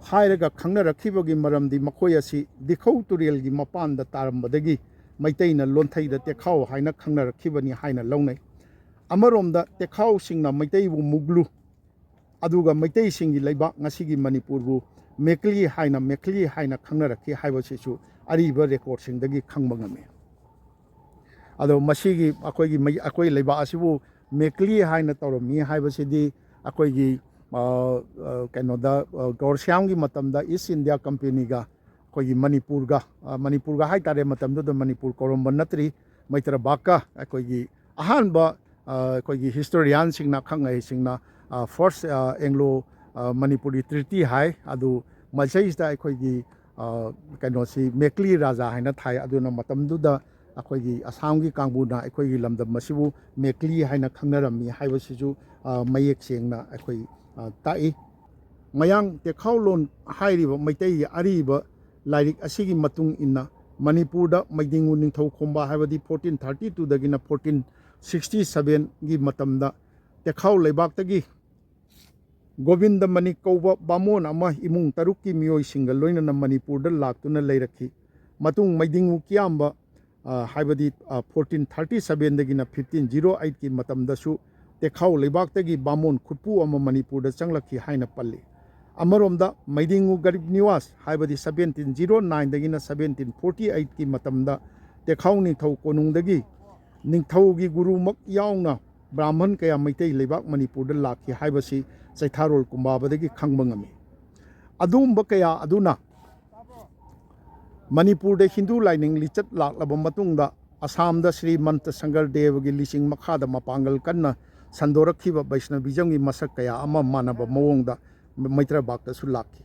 ꯍꯥꯏꯔꯒ ꯈꯪꯅꯔꯛꯈꯤꯕꯒꯤ ꯃꯔꯝꯗꯤ ꯃꯈꯣꯏ ꯑꯁꯤ ꯗꯤꯈꯧ ꯇꯨꯔꯦꯜꯒꯤ ꯃꯄꯥꯟꯗ ꯇꯥꯔꯝꯕꯗꯒꯤ ꯃꯩꯇꯩꯅ ꯂꯣꯟꯊꯩꯗ ꯇꯦꯈꯥꯎ ꯍꯥꯏꯅ ꯈꯪꯅꯔꯛꯈꯤꯕꯅꯤ ꯍꯥꯏꯅ ꯂꯧꯅꯩ꯫ ꯑꯃꯔꯣꯝꯗ ꯇꯦꯈꯥꯎꯁꯤꯡꯅ ꯃꯩꯇꯩꯕꯨ ꯃꯨꯒꯂꯨ, ꯑꯗꯨꯒ ꯃꯩꯇꯩꯁꯤꯡꯒꯤ ꯂꯩꯕꯥꯛ ꯉꯁꯤꯒꯤ ꯃꯅꯤꯄꯨꯔꯕꯨ ꯃꯦꯀꯂꯤ ꯍꯥꯏꯅ, ꯃꯦꯈꯂꯤ ꯍꯥꯏꯅ ꯈꯪꯅꯔꯛꯈꯤ ꯍꯥꯏꯕꯁꯤꯁꯨ ꯑꯔꯤꯕ ꯔꯦꯀꯣꯔꯠꯁꯤꯡꯗꯒꯤ ꯈꯪꯕ ꯉꯝꯃꯤ꯫ ꯑꯗꯣ ꯃꯁꯤꯒꯤ ꯑꯩꯈꯣꯏꯒꯤ ꯃꯩ-, ꯑꯩꯈꯣꯏ ꯂꯩꯕꯥꯛ ꯑꯁꯤꯕꯨ ꯃꯦꯀꯂꯤ ꯍꯥꯏꯅ ꯇꯧꯔꯝꯃꯤ ꯍꯥꯏꯕꯁꯤꯗꯤ ꯑꯩꯈꯣꯏꯒꯤ, ꯑ, ꯑ, ꯀꯩꯅꯣꯗ, ꯑ, ꯒꯧꯔꯁ꯭ꯌꯥꯝꯒꯤ ꯃꯇꯝꯗ ꯏꯁ ꯏꯟꯗꯤꯌꯥ ꯀꯝꯄꯦꯅꯤꯒ ꯑꯩꯈꯣꯏꯒꯤ ꯃꯅꯤꯄꯨꯔꯒ, ꯑ, ꯃꯅꯤꯄꯨꯔꯒ ꯍꯥꯏꯇꯥꯔꯦ, ꯃꯇꯝꯗꯨꯗ ꯃꯅꯤꯄꯨꯔ ꯀꯧꯔꯝꯕ ꯅꯠꯇ꯭ꯔꯤ, ꯃꯩꯇ꯭ꯔꯕꯥꯛꯀ ꯑꯩꯈꯣꯏꯒꯤ ꯑꯍꯥꯟꯕ, ꯑ, ꯑꯩꯈꯣꯏꯒꯤ ꯍꯤꯁꯇꯣꯔꯤꯌꯥꯟꯁꯤꯡꯅ, ꯈꯪ ꯑꯍꯩꯁꯤꯡꯅ, ꯑ, ꯐꯥꯔꯁ, ꯑ, ꯑꯦꯡꯂꯣ, ꯑ, ꯃꯅꯤꯄꯨꯔꯤ ꯇ꯭ꯔꯤꯇꯤ ꯍꯥꯏ꯫ ꯑꯗꯨ ꯃꯁꯤꯗꯩꯁꯤꯗ ꯑꯩꯈꯣꯏꯒꯤ, ꯑ, ꯀꯩꯅꯣꯁꯤ ꯃꯦꯀꯂꯤ ꯔꯥꯖꯥ ꯍꯥꯏꯅ ꯊꯥꯏ꯫ ꯑꯗꯨꯅ ꯃꯇꯝꯗꯨꯗ ꯑꯩꯈꯣꯏꯒꯤ ꯑꯁꯥꯝꯒꯤ ꯀꯥꯡꯕꯨꯅ ꯑꯩꯈꯣꯏꯒꯤ ꯂꯝꯗꯝ ꯑꯁꯤꯕꯨ ꯃꯦꯀꯂꯤ ꯍꯥꯏꯅ ꯈꯪꯅꯔꯝꯃꯤ ꯍꯥꯏꯕꯁꯤꯁꯨ, ꯑ, ꯃꯌꯦꯛ ꯁꯦꯡꯅ ꯑꯩꯈꯣꯏ, ꯑ, ꯇꯥꯛꯏ꯫ ꯃꯌꯥꯡ ꯇꯦꯈꯥꯎꯂꯣꯟ ꯍꯥꯏꯔꯤꯕ ꯃꯩꯇꯩꯒꯤ ꯑꯔꯤꯕ ꯂꯥꯏꯔꯤꯛ ꯑꯁꯤꯒꯤ ꯃꯇꯨꯡ ꯏꯟꯅ ꯃꯅꯤꯄꯨꯔꯗ ꯃꯩꯗꯤꯡꯉꯨ ꯅꯤꯡꯊꯧ ꯈꯣꯝꯕ ꯍꯥꯏꯕꯗꯤ ꯐꯣꯔꯇꯤꯟ ꯊꯥꯔꯇꯤ ꯇꯨꯗꯒꯤꯅ ꯐꯣꯔꯇꯤꯟ ꯁꯤꯛꯁꯇꯤ ꯁꯚꯦꯟꯒꯤ ꯃꯇꯝꯗ ꯇꯦꯈꯥꯎ ꯂꯩꯕꯥꯛꯇꯒꯤ ꯒꯣꯕꯤꯟꯗ ꯃꯅꯤꯛ ꯀꯧꯕ ꯕꯥꯃꯣꯟ ꯑꯃ ꯏꯃꯨꯡ ꯇꯔꯨꯛꯀꯤ ꯃꯤꯑꯣꯏꯁꯤꯡꯒ ꯂꯣꯏꯅꯅ ꯃꯅꯤꯄꯨꯔꯗ ꯂꯥꯛꯇꯨꯅ ꯂꯩꯔꯛꯈꯤ꯫ ꯃꯇꯨꯡ ꯃꯩꯗꯤꯡꯉꯨ ꯀꯤꯌꯥꯝꯕ, ꯑ, ꯍꯥꯏꯕꯗꯤ, ꯑ, ꯐꯣꯔꯇꯤꯟ ꯊꯥꯔꯇꯤ ꯁꯚꯦꯟꯗꯒꯤꯅ ꯐꯤꯐꯇꯤꯟ ꯖꯤꯔꯣ ꯑꯩꯠꯀꯤ ꯃꯇꯝꯗꯁꯨ ꯇꯦꯈꯥꯎ ꯂꯩꯕꯥꯛꯇꯒꯤ ꯕꯥꯃꯣꯟ ꯈꯨꯠꯄꯨ ꯑꯃ ꯃꯅꯤꯄꯨꯔꯗ ꯆꯪꯂꯛꯈꯤ ꯍꯥꯏꯅ ꯄꯜꯂꯤ꯫ ꯑꯃꯔꯣꯝꯗ ꯃꯩꯗꯤꯡꯉꯨ ꯒꯔꯤꯕ ꯅꯤꯋꯥꯁ ꯍꯥꯏꯕꯗꯤ ꯁꯚꯦꯟꯇꯤꯟ ꯖꯤꯔꯣ ꯅꯥꯏꯟꯗꯒꯤꯅ ꯁꯚꯦꯟꯇꯤꯟ ꯐꯣꯔꯇꯤ ꯑꯩꯠꯀꯤ ꯃꯇꯝꯗ ꯇꯦꯈꯥꯎ ꯅꯤꯡꯊꯧ ꯀꯣꯅꯨꯡꯗꯒꯤ ꯅꯤꯡꯊꯧꯒꯤ ꯒꯨꯔꯨꯃꯛ ꯌꯥꯎꯅ ꯕ꯭ꯔꯥꯍꯃꯟ ꯀꯌꯥ ꯃꯩꯇꯩ ꯂꯩꯕꯥꯛ ꯃꯅꯤꯄꯨꯔꯗ ꯂꯥꯛꯈꯤ ꯍꯥꯏꯕꯁꯤ ꯆꯩꯊꯥꯔꯣꯜ ꯀꯨꯝꯕꯥꯕꯗꯒꯤ ꯈꯪꯕ ꯉꯝꯃꯤ꯫ ꯑꯗꯨꯒꯨꯝꯕ ꯀꯌꯥ ꯑꯗꯨꯅ ꯃꯅꯤꯄꯨꯔꯗ ꯍꯤꯟꯗꯨ ꯂꯥꯏꯅꯤꯡ ꯂꯤꯆꯠ ꯂꯥꯛꯂꯕ ꯃꯇꯨꯡꯗ ꯑꯁꯥꯝꯗ ꯁ꯭ꯔꯤ ꯃꯟꯇ ꯁꯪꯒꯔ ꯗꯦꯕꯒꯤ ꯂꯤꯆꯤꯡ ꯃꯈꯥꯗ ꯃꯄꯥꯡꯒꯜ ꯀꯟꯅ ꯁꯟꯗꯣꯔꯛꯈꯤꯕ ꯕꯩꯁꯅꯕꯤꯖꯝꯒꯤ ꯃꯁꯛ ꯀꯌꯥ ꯑꯃ ꯃꯥꯟꯅꯕ ꯃꯑꯣꯡꯗ ꯃꯩꯇ꯭ꯔꯕꯥꯛꯇꯁꯨ ꯂꯥꯛꯈꯤ꯫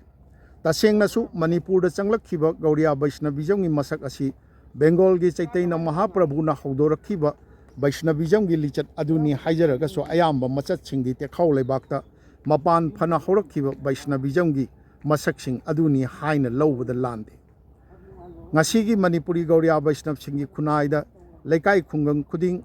ꯇꯁꯦꯡꯅꯁꯨ ꯃꯅꯤꯄꯨꯔꯗ ꯆꯪꯂꯛꯈꯤꯕ ꯒꯧꯔꯤꯌꯥ ꯕꯩꯁꯅꯕꯤꯖꯝꯒꯤ ꯃꯁꯛ ꯑꯁꯤ ꯕꯦꯡꯒꯣꯜꯒꯤ ꯆꯩꯇꯩꯅ ꯃꯍꯥꯄ꯭ꯔꯚꯨꯅ ꯍꯧꯗꯣꯔꯛꯈꯤꯕ ꯕꯩꯁꯅꯕꯤꯖꯝꯒꯤ ꯂꯤꯆꯠ ꯑꯗꯨꯅꯤ ꯍꯥꯏꯖꯔꯒꯁꯨ, ꯑꯌꯥꯝꯕ ꯃꯆꯠꯁꯤꯡꯗꯤ ꯇꯦꯈꯥꯎ ꯂꯩꯕꯥꯛꯇ ꯃꯄꯥꯟ ꯐꯅ ꯍꯧꯔꯛꯈꯤꯕ ꯕꯩꯁꯅꯕꯤꯖꯝꯒꯤ ꯃꯁꯛꯁꯤꯡ ꯑꯗꯨꯅꯤ ꯍꯥꯏꯅ ꯂꯧꯕꯗ ꯂꯥꯟꯗꯦ꯫ ꯉꯁꯤꯒꯤ ꯃꯅꯤꯄꯨꯔꯤ ꯒꯧꯔꯤꯌꯥ ꯕꯩꯁꯅꯕꯁꯤꯡꯒꯤ ꯈꯨꯟꯅꯥꯏꯗ ꯂꯩꯀꯥꯏ ꯈꯨꯡꯒꯪ ꯈꯨꯗꯤꯡ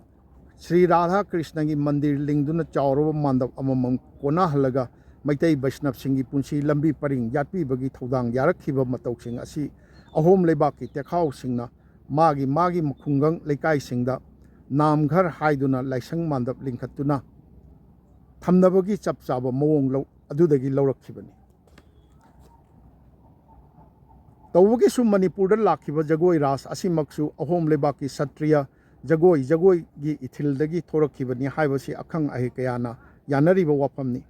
ꯁ꯭ꯔꯤ ꯔꯥꯙꯥ ꯀ꯭ꯔꯤꯁꯅꯒꯤ ꯃꯟꯗꯤꯔ ꯂꯤꯡꯗꯨꯅ ꯆꯥꯎꯔꯕ ꯃꯥꯟꯗꯞ ꯑꯃꯃꯝ ꯀꯣꯟꯅꯍꯜꯂꯒ ꯃꯩꯇꯩ ꯕꯩꯁꯅꯕꯁꯤꯡꯒꯤ ꯄꯨꯟꯁꯤ ꯂꯝꯕꯤ ꯄꯔꯤꯡ ꯌꯥꯠꯄꯤꯕꯒꯤ ꯊꯧꯗꯥꯡ ꯌꯥꯔꯛꯈꯤꯕ ꯃꯇꯧꯁꯤꯡ ꯑꯁꯤ ꯑꯍꯣꯝ ꯂꯩꯕꯥꯛꯀꯤ ꯇꯦꯈꯥꯎꯁꯤꯡꯅ ꯃꯥꯒꯤ ꯃꯥꯒꯤ ꯈꯨꯡꯒꯪ ꯂꯩꯀꯥꯏꯁꯤꯡꯗ ꯅꯥꯝꯘꯔ ꯍꯥꯏꯗꯨꯅ ꯂꯥꯏꯁꯪ ꯃꯥꯟꯗꯞ ꯂꯤꯡꯈꯠꯇꯨꯅ ꯊꯝꯅꯕꯒꯤ ꯆꯞ ꯆꯥꯕ ꯃꯑꯣꯡ ꯂꯧ-, ꯑꯗꯨꯗꯒꯤ ꯂꯧꯔꯛꯈꯤꯕꯅꯤ꯫ ꯇꯧꯕꯒꯤꯁꯨ ꯃꯅꯤꯄꯨꯔꯗ ꯂꯥꯛꯈꯤꯕ ꯖꯒꯣꯏ ꯔꯥꯁ ꯑꯁꯤꯃꯛꯁꯨ ꯑꯍꯣꯝ ꯂꯩꯕꯥꯛꯀꯤ ꯁꯇ꯭ꯔꯤꯌ ꯖꯒꯣꯏ, ꯖꯒꯣꯏꯒꯤ ꯏꯊꯤꯜꯗꯒꯤ ꯊꯣꯔꯛꯈꯤꯕꯅꯤ ꯍꯥꯏꯕꯁꯤ ꯑꯈꯪ ꯑꯍꯩ ꯀꯌꯥꯅ ꯌꯥꯅꯔꯤꯕ ꯋꯥꯐꯝꯅꯤ꯫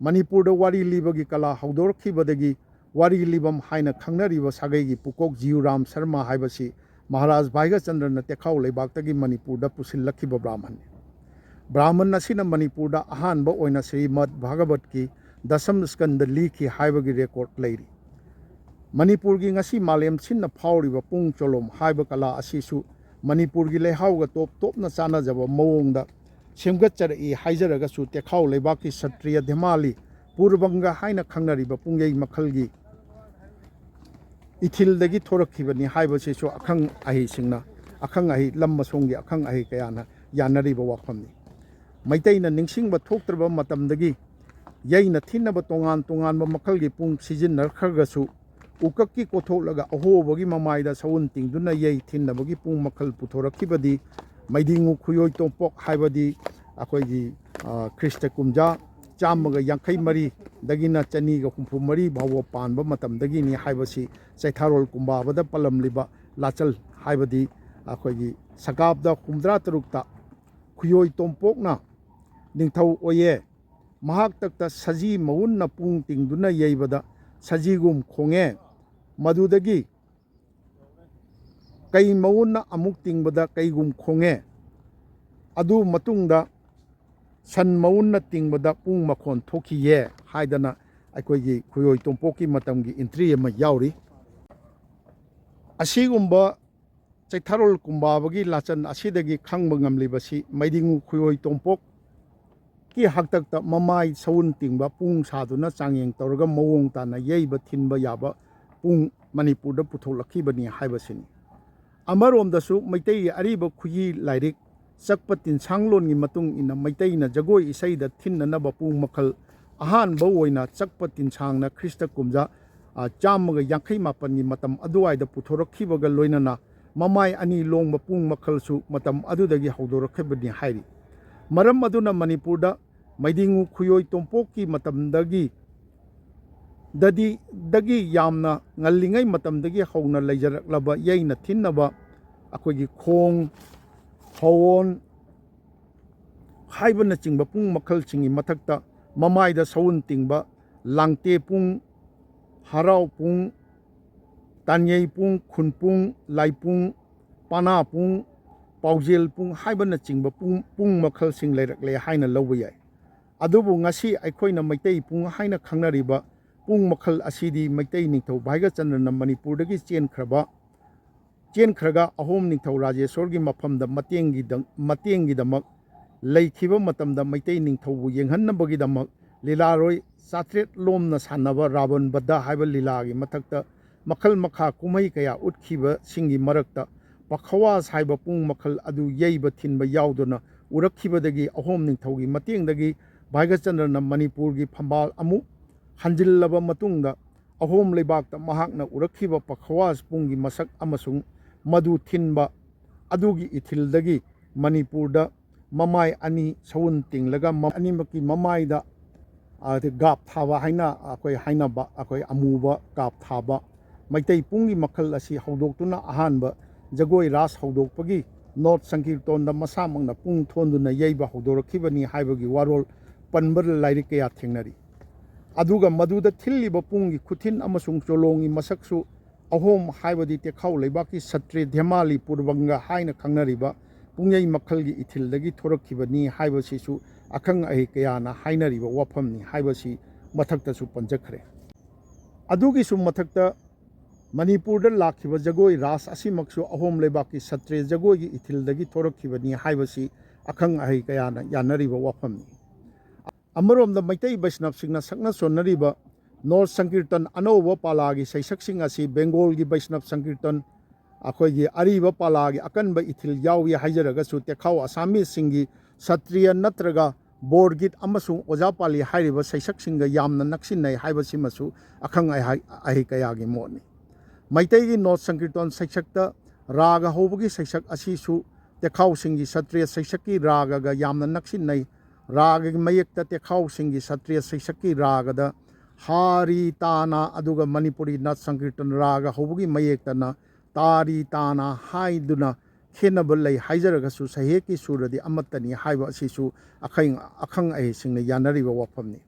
ꯃꯅꯤꯄꯨꯔꯗ ꯋꯥꯔꯤ ꯂꯤꯕꯒꯤ ꯀꯂꯥ ꯍꯧꯗꯣꯔꯛꯈꯤꯕꯗꯒꯤ ꯋꯥꯔꯤ ꯂꯤꯕꯝ ꯍꯥꯏꯅ ꯈꯪꯅꯔꯤꯕ ꯁꯥꯒꯩꯒꯤ ꯄꯨꯀꯣꯛ ꯖꯤꯎꯔꯥꯝ ꯁꯔꯃ ꯍꯥꯏꯕꯁꯤ ꯃꯍꯥꯔꯥꯖ ꯚꯥꯏꯒꯆꯟꯗ꯭ꯔꯅ ꯇꯦꯈꯥꯎ ꯂꯩꯕꯥꯛꯇꯒꯤ ꯃꯅꯤꯄꯨꯔꯗ ꯄꯨꯁꯤꯜꯂꯛꯈꯤꯕ ꯕ꯭ꯔꯥꯍꯃꯟꯅꯤ꯫ ꯕ꯭ꯔꯥꯍꯃꯟ ꯑꯁꯤꯅ ꯃꯅꯤꯄꯨꯔꯗ ꯑꯍꯥꯟꯕ ꯑꯣꯏꯅ ꯁ꯭ꯔꯤꯃꯗ ꯚꯥꯒꯕꯠꯀꯤ ꯗꯁꯝ ꯁ꯭ꯀꯟꯗ ꯂꯤꯈꯤ ꯍꯥꯏꯕꯒꯤ ꯔꯦꯀꯣꯔꯗ ꯂꯩꯔꯤ꯫ ꯃꯅꯤꯄꯨꯔꯒꯤ ꯉꯁꯤ ꯃꯥꯂꯦꯝ ꯁꯤꯟꯅ ꯐꯥꯎꯔꯤꯕ ꯄꯨꯡ ꯆꯣꯂꯣꯝ ꯍꯥꯏꯕ ꯀꯂꯥ ꯑꯁꯤꯁꯨ ꯃꯅꯤꯄꯨꯔꯒꯤ ꯂꯩꯍꯥꯎꯒ ꯇꯣꯞ ꯇꯣꯞꯅ ꯆꯥꯟꯅꯖꯕ ꯃꯑꯣꯡꯗ ꯁꯦꯝꯒꯠꯆꯔꯛꯏ ꯍꯥꯏꯖꯔꯒꯁꯨ, ꯇꯦꯈꯥꯎ ꯂꯩꯕꯥꯛꯀꯤ ꯁꯇ꯭ꯔꯤꯌ ꯙꯦꯃꯥꯂꯤ, ꯄꯨꯔꯕꯪꯒ ꯍꯥꯏꯅ ꯈꯪꯅꯔꯤꯕ ꯄꯨꯡꯌꯩ ꯃꯈꯜꯒꯤ ꯏꯊꯤꯜꯗꯒꯤ ꯊꯣꯔꯛꯈꯤꯕꯅꯤ ꯍꯥꯏꯕꯁꯤꯁꯨ ꯑꯈꯪ ꯑꯍꯩꯁꯤꯡꯅ, ꯑꯈꯪ ꯑꯍꯩ, ꯂꯝ ꯃꯁꯣꯡꯒꯤ ꯑꯈꯪ ꯑꯍꯩ ꯀꯌꯥꯅ ꯌꯥꯅꯔꯤꯕ ꯋꯥꯐꯝꯅꯤ꯫ ꯃꯩꯇꯩꯅ ꯅꯤꯡꯁꯤꯡꯕ ꯊꯣꯛꯇ꯭ꯔꯕ ꯃꯇꯝꯗꯒꯤ ꯌꯩꯅ ꯊꯤꯟꯅꯕ ꯇꯣꯉꯥꯟ ꯇꯣꯉꯥꯟꯕ ꯃꯈꯜꯒꯤ ꯄꯨꯡ ꯁꯤꯖꯤꯟꯅꯈ꯭ꯔꯒꯁꯨ, ꯎꯀꯛꯀꯤ ꯀꯣꯊꯣꯛꯂꯒ ꯑꯍꯣꯕꯒꯤ ꯃꯃꯥꯏꯗ ꯁꯎꯟ ꯇꯤꯡꯗꯨꯅ ꯌꯩ ꯊꯤꯟꯅꯕꯒꯤ ꯄꯨꯡ ꯃꯈꯜ ꯄꯨꯊꯣꯔꯛꯈꯤꯕꯗꯤ ꯃꯩꯗꯤꯡꯉꯨ ꯈꯨꯌꯣꯏ ꯇꯣꯝꯄꯣꯛ ꯍꯥꯏꯕꯗꯤ ꯑꯩꯈꯣꯏꯒꯤ, ꯑ, ꯈ꯭ꯔꯤꯁꯇ ꯀꯨꯝꯖꯥ ꯆꯥꯝꯃꯒ ꯌꯥꯡꯈꯩ ꯃꯔꯤꯗꯒꯤꯅ ꯆꯅꯤꯒ ꯍꯨꯝꯐꯨ ꯃꯔꯤ ꯐꯥꯎꯕ ꯄꯥꯟꯕ ꯃꯇꯝꯗꯒꯤꯅꯤ ꯍꯥꯏꯕꯁꯤ ꯆꯩꯊꯥꯔꯣꯜ ꯀꯨꯝꯕꯥꯕꯗ ꯄꯜꯂꯝꯂꯤꯕ ꯂꯥꯆꯜ ꯍꯥꯏꯕꯗꯤ ꯑꯩꯈꯣꯏꯒꯤ ꯁꯀꯥꯞꯇ ꯍꯨꯝꯗ꯭ꯔꯥ ꯇꯔꯨꯛꯇ ꯈꯨꯌꯣꯏ ꯇꯣꯝꯄꯣꯛꯅ ꯅꯤꯡꯊꯧ ꯑꯣꯏꯌꯦ꯫ ꯃꯍꯥꯛꯇꯛꯇ ꯁꯖꯤ ꯃꯎꯟꯅ ꯄꯨꯡ ꯇꯤꯡꯗꯨꯅ ꯌꯩꯕꯗ ꯁꯖꯤꯒꯨꯝ ꯈꯣꯡꯉꯦ꯫ ꯃꯗꯨꯗꯒꯤ ꯀꯩ ꯃꯎꯟꯅ ꯑꯃꯨꯛ ꯇꯤꯡꯕꯗ ꯀꯩꯒꯨꯝ ꯈꯣꯡꯉꯦ, ꯑꯗꯨ ꯃꯇꯨꯡꯗ ꯁꯟ ꯃꯎꯟꯅ ꯇꯤꯡꯕꯗ ꯄꯨꯡ ꯃꯈꯣꯟ ꯊꯣꯛꯈꯤꯌꯦ ꯍꯥꯏꯗꯅ ꯑꯩꯈꯣꯏꯒꯤ ꯈꯨꯌꯣꯏ ꯇꯣꯝꯄꯣꯛꯀꯤ ꯃꯇꯝꯒꯤ entry ꯑꯃ ꯌꯥꯎꯔꯤ꯫ ꯑꯁꯤꯒꯨꯝꯕ ꯆꯩꯊꯥꯔꯣꯜ ꯀꯨꯝꯕꯥꯕꯒꯤ ꯂꯥꯆꯟ ꯑꯁꯤꯗꯒꯤ ꯈꯪꯕ ꯉꯝꯂꯤꯕꯁꯤ ꯃꯩꯗꯤꯡꯉꯨ ꯈꯨꯌꯣꯏ ꯇꯣꯝꯄꯣꯛꯀꯤ ꯍꯥꯛꯇꯛꯇ ꯃꯃꯥꯏ ꯁꯎꯟ ꯇꯤꯡꯕ ꯄꯨꯡ ꯁꯥꯗꯨꯅ ꯆꯥꯡꯌꯦꯡ ꯇꯧꯔꯒ ꯃꯑꯣꯡ ꯇꯥꯅ ꯌꯩꯕ ꯊꯤꯟꯕ ꯌꯥꯕ ꯄꯨꯡ ꯃꯅꯤꯄꯨꯔꯗ ꯄꯨꯊꯣꯛꯂꯛꯈꯤꯕꯅꯤ ꯍꯥꯏꯕꯁꯤꯅꯤ꯫ ꯑꯃꯔꯣꯝꯗꯁꯨ ꯃꯩꯇꯩꯒꯤ ꯑꯔꯤꯕ ꯈꯨꯠꯏ ꯂꯥꯏꯔꯤꯛ ꯆꯛꯄ ꯇꯤꯟꯁꯥꯡꯂꯣꯟꯒꯤ ꯃꯇꯨꯡ ꯏꯟꯅ ꯃꯩꯇꯩꯅ ꯖꯒꯣꯏ ꯏꯁꯩꯗ ꯊꯤꯟꯅꯅꯕ ꯄꯨꯡ ꯃꯈꯜ ꯑꯍꯥꯟꯕ ꯑꯣꯏꯅ ꯆꯛꯄ ꯇꯤꯟꯁꯥꯡꯅ ꯈ꯭ꯔꯤꯁꯇ ꯀꯨꯝꯖꯥ, ꯑ, ꯆꯥꯝꯃꯒ ꯌꯥꯡꯈꯩ ꯃꯥꯄꯟꯒꯤ ꯃꯇꯝ ꯑꯗꯨꯋꯥꯏꯗ ꯄꯨꯊꯣꯔꯛꯈꯤꯕꯒ ꯂꯣꯏꯅꯅ ꯃꯃꯥꯏ ꯑꯅꯤ ꯂꯣꯡꯕ ꯄꯨꯡ ꯃꯈꯜꯁꯨ ꯃꯇꯝ ꯑꯗꯨꯗꯒꯤ ꯍꯧꯗꯣꯔꯛꯈꯤꯕꯅꯤ ꯍꯥꯏꯔꯤ꯫ ꯃꯔꯝ ꯑꯗꯨꯅ ꯃꯅꯤꯄꯨꯔꯗ ꯃꯩꯗꯤꯡꯉꯨ ꯈꯨꯌꯣꯏ ꯇꯣꯝꯄꯣꯛꯀꯤ ꯃꯇꯝꯗꯒꯤ ꯗꯗꯤ, ꯗꯒꯤ ꯌꯥꯝꯅ ꯉꯜꯂꯤꯉꯩ ꯃꯇꯝꯗꯒꯤ ꯍꯧꯅ ꯂꯩꯖꯔꯛꯂꯕ ꯌꯩꯅ ꯊꯤꯟꯅꯕ ꯑꯩꯈꯣꯏꯒꯤ ꯈꯣꯡ, ꯍꯋꯣꯟ ꯍꯥꯏꯕꯅꯆꯤꯡꯕ ꯄꯨꯡ ꯃꯈꯜꯁꯤꯡꯒꯤ ꯃꯊꯛꯇ ꯃꯃꯥꯏꯗ ꯁꯎꯟ ꯇꯤꯡꯕ ꯂꯥꯡꯇꯦ ꯄꯨꯡ, ꯍꯔꯥꯎ ꯄꯨꯡ, ꯇꯥꯟꯌꯩ ꯄꯨꯡ, ꯈꯨꯟ ꯄꯨꯡ, ꯂꯥꯏ ꯄꯨꯡ, ꯄꯥꯅꯥ ꯄꯨꯡ, ꯄꯥꯎꯖꯦꯜ ꯄꯨꯡ ꯍꯥꯏꯕꯅꯆꯤꯡꯕ ꯄꯨꯡ, ꯄꯨꯡ ꯃꯈꯜꯁꯤꯡ ꯂꯩꯔꯛꯂꯦ ꯍꯥꯏꯅ ꯂꯧꯕ ꯌꯥꯏ꯫ ꯑꯗꯨꯕꯨ ꯉꯁꯤ ꯑꯩꯈꯣꯏꯅ ꯃꯩꯇꯩ ꯄꯨꯡ ꯍꯥꯏꯅ ꯈꯪꯅꯔꯤꯕ ꯄꯨꯡ ꯃꯈꯜ ꯑꯁꯤꯗꯤ ꯃꯩꯇꯩ ꯅꯤꯡꯊꯧ ꯚꯥꯏꯒꯆꯟꯗ꯭ꯔꯅ ꯃꯅꯤꯄꯨꯔꯗꯒꯤ ꯆꯦꯟꯈ꯭ꯔꯕ, ꯆꯦꯟꯈ꯭ꯔꯒ ꯑꯍꯣꯝ ꯅꯤꯡꯊꯧ ꯔꯥꯖꯦꯁꯣꯔꯒꯤ ꯃꯐꯝꯗ ꯃꯇꯦꯡꯒꯤꯗ-, ꯃꯇꯦꯡꯒꯤꯗꯃꯛ ꯂꯩꯈꯤꯕ ꯃꯇꯝꯗ ꯃꯩꯇꯩ ꯅꯤꯡꯊꯧꯕꯨ ꯌꯦꯡꯍꯟꯅꯕꯒꯤꯗꯃꯛ ꯂꯤꯂꯥꯔꯣꯏ ꯆꯥꯇ꯭ꯔꯦꯠ ꯂꯣꯝꯅ ꯁꯥꯟꯅꯕ ꯔꯥꯕꯟ ꯕꯙ ꯍꯥꯏꯕ ꯂꯤꯂꯥꯒꯤ ꯃꯊꯛꯇ ꯃꯈꯜ ꯃꯈꯥ ꯀꯨꯝꯍꯩ ꯀꯌꯥ ꯎꯠꯈꯤꯕꯁꯤꯡꯒꯤ ꯃꯔꯛꯇ ꯄꯈꯋꯥꯁ ꯍꯥꯏꯕ ꯄꯨꯡ ꯃꯈꯜ ꯑꯗꯨ ꯌꯩꯕ ꯊꯤꯟꯕ ꯌꯥꯎꯗꯨꯅ ꯎꯔꯛꯈꯤꯕꯗꯒꯤ ꯑꯍꯣꯝ ꯅꯤꯡꯊꯧꯒꯤ ꯃꯇꯦꯡꯗꯒꯤ ꯚꯥꯏꯒꯆꯟꯗ꯭ꯔꯅ ꯃꯅꯤꯄꯨꯔꯒꯤ ꯐꯝꯕꯥꯜ ꯑꯃꯨꯛ ꯍꯟꯖꯤꯜꯂꯕ ꯃꯇꯨꯡꯗ ꯑꯍꯣꯝ ꯂꯩꯕꯥꯛꯇ ꯃꯍꯥꯛꯅ ꯎꯔꯛꯈꯤꯕ ꯄꯈꯋꯥꯁ ꯄꯨꯡꯒꯤ ꯃꯁꯛ ꯑꯃꯁꯨꯡ ꯃꯗꯨ ꯊꯤꯟꯕ ꯑꯗꯨꯒꯤ ꯏꯊꯤꯜꯗꯒꯤ ꯃꯅꯤꯄꯨꯔꯗ ꯃꯃꯥꯏ ꯑꯅꯤ ꯁꯎꯟ ꯇꯤꯡꯂꯒ ꯃ-, ꯑꯅꯤꯃꯛꯀꯤ ꯃꯃꯥꯏꯗ, ꯑ, ꯒꯥꯞ ꯊꯥꯕ ꯍꯥꯏꯅ ꯑꯩꯈꯣꯏ ꯍꯥꯏꯅꯕ, ꯑꯩꯈꯣꯏ ꯑꯃꯨꯕ ꯒꯥꯞ ꯊꯥꯕ ꯃꯩꯇꯩ ꯄꯨꯡꯒꯤ ꯃꯈꯜ ꯑꯁꯤ ꯍꯧꯗꯣꯛꯇꯨꯅ ꯑꯍꯥꯟꯕ ꯖꯒꯣꯏ ꯔꯥꯁ ꯍꯧꯗꯣꯛꯄꯒꯤ ꯅꯣꯠ ꯁꯪꯀꯤꯔꯇꯣꯟꯗ ꯃꯁꯥꯃꯛꯅ ꯄꯨꯡ ꯊꯣꯟꯗꯨꯅ ꯌꯩꯕ ꯍꯧꯗꯣꯔꯛꯈꯤꯕꯅꯤ ꯍꯥꯏꯕꯒꯤ ꯋꯥꯔꯣꯜ ꯄꯟꯕ ꯂꯥꯏꯔꯤꯛ ꯀꯌꯥ ꯊꯦꯡꯅꯔꯤ꯫ ꯑꯗꯨꯒ ꯃꯗꯨꯗ ꯊꯤꯜꯂꯤꯕ ꯄꯨꯡꯒꯤ ꯈꯨꯊꯤꯟ ꯑꯃꯁꯨꯡ ꯆꯣꯂꯣꯡꯒꯤ ꯃꯁꯛꯁꯨ ꯑꯍꯣꯝ ꯍꯥꯏꯕꯗꯤ ꯇꯦꯈꯥꯎ ꯂꯩꯕꯥꯛꯀꯤ ꯁꯇ꯭ꯔꯤꯌ ꯙꯦꯃꯥꯂꯤ ꯄꯨꯔꯕꯪꯒ ꯍꯥꯏꯅ ꯈꯪꯅꯔꯤꯕ ꯄꯨꯡꯌꯩ ꯃꯈꯜꯒꯤ ꯏꯊꯤꯜꯗꯒꯤ ꯊꯣꯔꯛꯈꯤꯕꯅꯤ ꯍꯥꯏꯕꯁꯤꯁꯨ ꯑꯈꯪ ꯑꯍꯩ ꯀꯌꯥꯅ ꯍꯥꯏꯅꯔꯤꯕ ꯋꯥꯐꯝꯅꯤ ꯍꯥꯏꯕꯁꯤ ꯃꯊꯛꯇꯁꯨ ꯄꯟꯖꯈ꯭ꯔꯦ꯫ ꯑꯗꯨꯒꯤꯁꯨ ꯃꯊꯛꯇ ꯃꯅꯤꯄꯨꯔꯗ ꯂꯥꯛꯈꯤꯕ ꯖꯒꯣꯏ ꯔꯥꯁ ꯑꯁꯤꯃꯛꯁꯨ ꯑꯍꯣꯝ ꯂꯩꯕꯥꯛꯀꯤ ꯁꯇ꯭ꯔꯤꯌ ꯖꯒꯣꯏꯒꯤ ꯏꯊꯤꯜꯗꯒꯤ ꯊꯣꯔꯛꯈꯤꯕꯅꯤ ꯍꯥꯏꯕꯁꯤ ꯑꯈꯪ ꯑꯍꯩ ꯀꯌꯥꯅ ꯌꯥꯅꯔꯤꯕ ꯋꯥꯐꯝꯅꯤ꯫ ꯑꯃꯔꯣꯝꯗ ꯃꯩꯇꯩ ꯕꯩꯁꯅꯕꯁꯤꯡꯅ ꯁꯛꯅ ꯁꯣꯟꯅꯔꯤꯕ ꯅꯣꯠ ꯁꯪꯀꯤꯔꯇꯟ ꯑꯅꯧꯕ ꯄꯥꯂꯥꯒꯤ ꯁꯩꯁꯛꯁꯤꯡ ꯑꯁꯤ ꯕꯦꯡꯒꯣꯜꯒꯤ ꯕꯩꯁꯅꯕ ꯁꯪꯀꯤꯔꯇꯟ, ꯑꯩꯈꯣꯏꯒꯤ ꯑꯔꯤꯕ ꯄꯥꯂꯥꯒꯤ ꯑꯀꯟꯕ ꯏꯊꯤꯜ ꯌꯥꯎꯏ ꯍꯥꯏꯖꯔꯒꯁꯨ, ꯇꯦꯈꯥꯎ ꯑꯁꯥꯃꯤꯁꯁꯤꯡꯒꯤ ꯁꯇ꯭ꯔꯤꯌ ꯅꯠꯇ꯭ꯔꯒ ꯕꯣꯔꯒꯤꯠ ꯑꯃꯁꯨꯡ ꯑꯣꯖꯥ ꯄꯥꯂꯤ ꯍꯥꯏꯔꯤꯕ ꯁꯩꯁꯛꯁꯤꯡꯒ ꯌꯥꯝꯅ ꯅꯛꯁꯤꯟꯅꯩ ꯍꯥꯏꯕꯁꯤꯃꯁꯨ ꯑꯈꯪ ꯑꯍꯩ ꯀꯌꯥꯒꯤ ꯃꯣꯠꯅꯤ꯫ ꯃꯩꯇꯩꯒꯤ ꯅꯣꯠ ꯁꯪꯀꯤꯔꯇꯟ ꯁꯩꯁꯛꯇ ꯔꯥꯒ ꯍꯧꯕꯒꯤ ꯁꯩꯁꯛ ꯑꯁꯤꯁꯨ ꯇꯦꯈꯥꯎꯁꯤꯡꯒꯤ ꯁꯇ꯭ꯔꯤꯌ ꯁꯩꯁꯛꯀꯤ ꯔꯥꯒꯒ ꯌꯥꯝꯅ ꯅꯛꯁꯤꯟꯅꯩ꯫ ꯔꯥꯒꯒꯤ ꯃꯌꯦꯛꯇ ꯇꯦꯈꯥꯎꯁꯤꯡꯒꯤ ꯁꯇ꯭ꯔꯤꯌ ꯁꯩꯁꯛꯀꯤ ꯔꯥꯒꯗ ꯍꯥꯔꯤ ꯇꯥꯅ ꯑꯗꯨꯒ ꯃꯅꯤꯄꯨꯔꯤ ꯅꯥꯠ ꯁꯪꯀꯤꯔꯇꯟ ꯔꯥꯒ ꯍꯧꯕꯒꯤ ꯃꯌꯦꯛꯇꯅ ꯇꯥꯔꯤ ꯇꯥꯅ ꯍꯥꯏꯗꯨꯅ ꯈꯦꯠꯅꯕ ꯂꯩ ꯍꯥꯏꯖꯔꯒꯁꯨ, ꯁꯩꯍꯦꯛꯀꯤ ꯁꯨꯔꯗꯤ ꯑꯃꯠꯇꯅꯤ ꯍꯥꯏꯕ ꯑꯁꯤꯁꯨ ꯑꯈꯪ ꯑꯈꯪ ꯑꯍꯩꯁꯤꯡꯅ ꯌꯥꯅꯔꯤꯕ ꯋꯥꯐꯝꯅꯤ꯫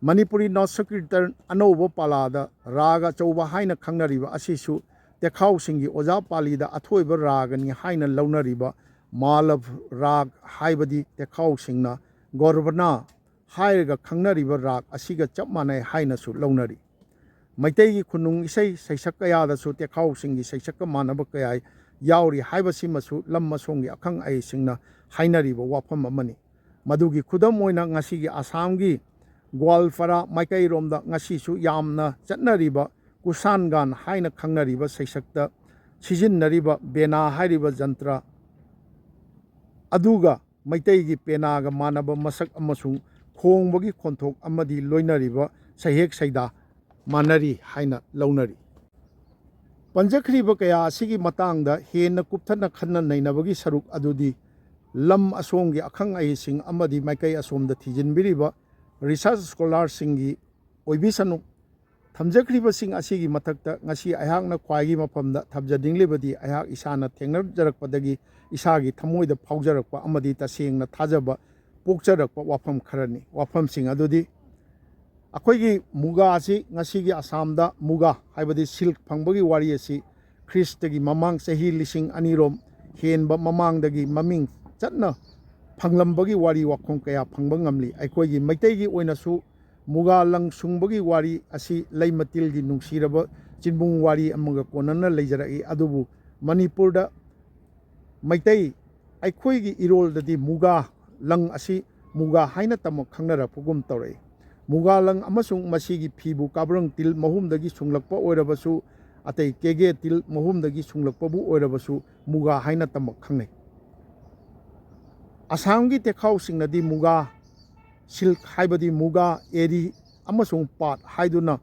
ꯃꯅꯤꯄꯨꯔꯤ ꯅꯥꯠ ꯁꯪꯀꯤꯔꯇꯟ ꯑꯅꯧꯕ ꯄꯥꯂꯥꯗ ꯔꯥꯒ ꯑꯆꯧꯕ ꯍꯥꯏꯅ ꯈꯪꯅꯔꯤꯕ ꯑꯁꯤꯁꯨ ꯇꯦꯈꯥꯎꯁꯤꯡꯒꯤ ꯑꯣꯖꯥ ꯄꯥꯂꯤꯗ ꯑꯊꯣꯏꯕ ꯔꯥꯒꯅꯤ ꯍꯥꯏꯅ ꯂꯧꯅꯔꯤꯕ ꯃꯥꯂꯚ ꯔꯥꯒ ꯍꯥꯏꯕꯗꯤ ꯇꯦꯈꯥꯎꯁꯤꯡꯅ ꯒꯣꯔꯕꯅꯥ ꯍꯥꯏꯔꯒ ꯈꯪꯅꯔꯤꯕ ꯔꯥꯒ ꯑꯁꯤꯒ ꯆꯞ ꯃꯥꯟꯅꯩ ꯍꯥꯏꯅꯁꯨ ꯂꯧꯅꯔꯤ꯫ ꯃꯩꯇꯩꯒꯤ ꯈꯨꯅꯨꯡ ꯏꯁꯩ ꯁꯩꯁꯛ ꯀꯌꯥꯗꯁꯨ ꯇꯦꯈꯥꯎꯁꯤꯡꯒꯤ ꯁꯩꯁꯛꯀ ꯃꯥꯟꯅꯕ ꯀꯌꯥ ꯌꯥꯎꯔꯤ ꯍꯥꯏꯕꯁꯤꯃꯁꯨ ꯂꯝ ꯑꯁꯣꯝꯒꯤ ꯑꯈꯪ ꯑꯍꯩꯁꯤꯡꯅ ꯍꯥꯏꯅꯔꯤꯕ ꯋꯥꯐꯝ ꯑꯃꯅꯤ꯫ ꯃꯗꯨꯒꯤ ꯈꯨꯗꯝ ꯑꯣꯏꯅ ꯉꯁꯤꯒꯤ ꯑꯁꯥꯝꯒꯤ ꯒ꯭ꯋꯥꯜꯄꯥꯔꯥ ꯃꯥꯏꯀꯩꯔꯣꯝꯗ ꯉꯁꯤꯁꯨ ꯌꯥꯝꯅ ꯆꯠꯅꯔꯤꯕ ꯀꯨꯁꯥꯟꯒꯥꯟ ꯍꯥꯏꯅ ꯈꯪꯅꯔꯤꯕ ꯁꯩꯁꯛꯇ ꯁꯤꯖꯤꯟꯅꯔꯤꯕ ꯕꯦꯅꯥ ꯍꯥꯏꯔꯤꯕ ꯖꯟꯇ꯭ꯔ ꯑꯗꯨꯒ ꯃꯩꯇꯩꯒꯤ ꯄꯦꯅꯥꯒ ꯃꯥꯟꯅꯕ ꯃꯁꯛ ꯑꯃꯁꯨꯡ ꯈꯣꯡꯕꯒꯤ ꯈꯣꯟꯊꯣꯛ ꯑꯃꯗꯤ ꯂꯣꯏꯅꯔꯤꯕ ꯁꯩꯍꯦꯛ ꯁꯩꯗꯥ ꯃꯥꯟꯅꯔꯤ ꯍꯥꯏꯅ ꯂꯧꯅꯔꯤ꯫ ꯄꯟꯖꯈ꯭ꯔꯤꯕ ꯀꯌꯥ ꯑꯁꯤꯒꯤ ꯃꯇꯥꯡꯗ ꯍꯦꯟꯅ ꯀꯨꯞꯊꯅ ꯈꯟꯅ ꯅꯩꯅꯕꯒꯤ ꯁꯔꯨꯛ ꯑꯗꯨꯗꯤ ꯂꯝ ꯑꯁꯣꯝꯒꯤ ꯑꯈꯪ ꯑꯍꯩꯁꯤꯡ ꯑꯃꯗꯤ ꯃꯥꯏꯀꯩ ꯑꯁꯣꯝꯗ ꯊꯤꯖꯤꯟꯕꯤꯔꯤꯕ ꯔꯤꯁꯔꯁ ꯁ꯭ꯀꯣꯂꯥꯔꯁꯤꯡꯒꯤ ꯑꯣꯏꯕꯤꯁꯅꯨ꯫ ꯊꯝꯖꯈ꯭ꯔꯤꯕꯁꯤꯡ ꯑꯁꯤꯒꯤ ꯃꯊꯛꯇ ꯉꯁꯤ ꯑꯩꯍꯥꯛꯅ ꯈ꯭ꯋꯥꯏꯒꯤ ꯃꯐꯝꯗ ꯊꯝꯖꯅꯤꯡꯂꯤꯕꯗꯤ ꯑꯩꯍꯥꯛ ꯏꯁꯥꯅ ꯊꯦꯡꯅꯖꯔꯛꯄꯗꯒꯤ ꯏꯁꯥꯒꯤ ꯊꯃꯣꯏꯗ ꯐꯥꯎꯖꯔꯛꯄ ꯑꯃꯗꯤ ꯇꯁꯦꯡꯅ ꯊꯥꯖꯕ ꯄꯣꯛꯆꯔꯛꯄ ꯋꯥꯐꯝ ꯈꯔꯅꯤ꯫ ꯋꯥꯐꯝꯁꯤꯡ ꯑꯗꯨꯗꯤ ꯑꯩꯈꯣꯏꯒꯤ ꯃꯨꯒꯥꯁꯤ ꯉꯁꯤꯒꯤ ꯑꯁꯥꯝꯗ ꯃꯨꯒꯥ ꯍꯥꯏꯕꯗꯤ ꯁꯤꯜꯛ ꯐꯪꯕꯒꯤ ꯋꯥꯔꯤ ꯑꯁꯤ ꯈ꯭ꯔꯤꯁꯇꯒꯤ ꯃꯃꯥꯡ ꯆꯍꯤ ꯂꯤꯁꯤꯡ ꯑꯅꯤꯔꯣꯝ ꯍꯦꯟꯕ ꯃꯃꯥꯡꯗꯒꯤ ꯃꯃꯤꯡ ꯆꯠꯅ ꯐꯪꯂꯝꯕꯒꯤ ꯋꯥꯔꯤ ꯋꯥꯈꯣꯡ ꯀꯌꯥ ꯐꯪꯕ ꯉꯝꯂꯤ꯫ ꯑꯩꯈꯣꯏꯒꯤ ꯃꯩꯇꯩꯒꯤ ꯑꯣꯏꯅꯁꯨ ꯃꯨꯒꯥ ꯂꯪ ꯁꯨꯡꯕꯒꯤ ꯋꯥꯔꯤ ꯑꯁꯤ ꯂꯩꯃꯇꯤꯜꯒꯤ ꯅꯨꯡꯁꯤꯔꯕ ꯆꯤꯟꯕꯨꯡ ꯋꯥꯔꯤ ꯑꯃꯒ ꯀꯣꯟꯅꯅ ꯂꯩꯖꯔꯛꯏ꯫ ꯑꯗꯨꯕꯨ ꯃꯅꯤꯄꯨꯔꯗ ꯃꯩꯇꯩ ꯑꯩꯈꯣꯏꯒꯤ ꯏꯔꯣꯜꯗꯗꯤ ꯃꯨꯒꯥ ꯂꯪ ꯑꯁꯤ ꯃꯨꯒꯥ ꯍꯥꯏꯅ ꯇꯝꯃꯛ ꯈꯪꯅꯔꯛꯄꯒꯨꯝ ꯇꯧꯔꯛꯏ꯫ ꯃꯨꯒꯥ ꯂꯪ ꯑꯃꯁꯨꯡ ꯃꯁꯤꯒꯤ ꯐꯤꯕꯨ ꯀꯥꯕ꯭ꯔꯪ ꯇꯤꯜ ꯃꯍꯨꯝꯗꯒꯤ ꯁꯨꯡꯂꯛꯄ ꯑꯣꯏꯔꯕꯁꯨ, ꯑꯇꯩ ꯀꯦꯒꯦ ꯇꯤꯜ ꯃꯍꯨꯝꯗꯒꯤ ꯁꯨꯡꯂꯛꯄꯕꯨ ꯑꯣꯏꯔꯕꯁꯨ ꯃꯨꯒꯥ ꯍꯥꯏꯅ ꯇꯝꯃꯛ ꯈꯪꯅꯩ꯫ ꯑꯁꯥꯝꯒꯤ ꯇꯦꯈꯥꯎꯁꯤꯡꯅꯗꯤ ꯃꯨꯒꯥ ꯁꯤꯜꯛ ꯍꯥꯏꯕꯗꯤ ꯃꯨꯒꯥ, ꯑꯦꯔꯤ ꯑꯃꯁꯨꯡ ꯄꯥꯠ ꯍꯥꯏꯗꯨꯅ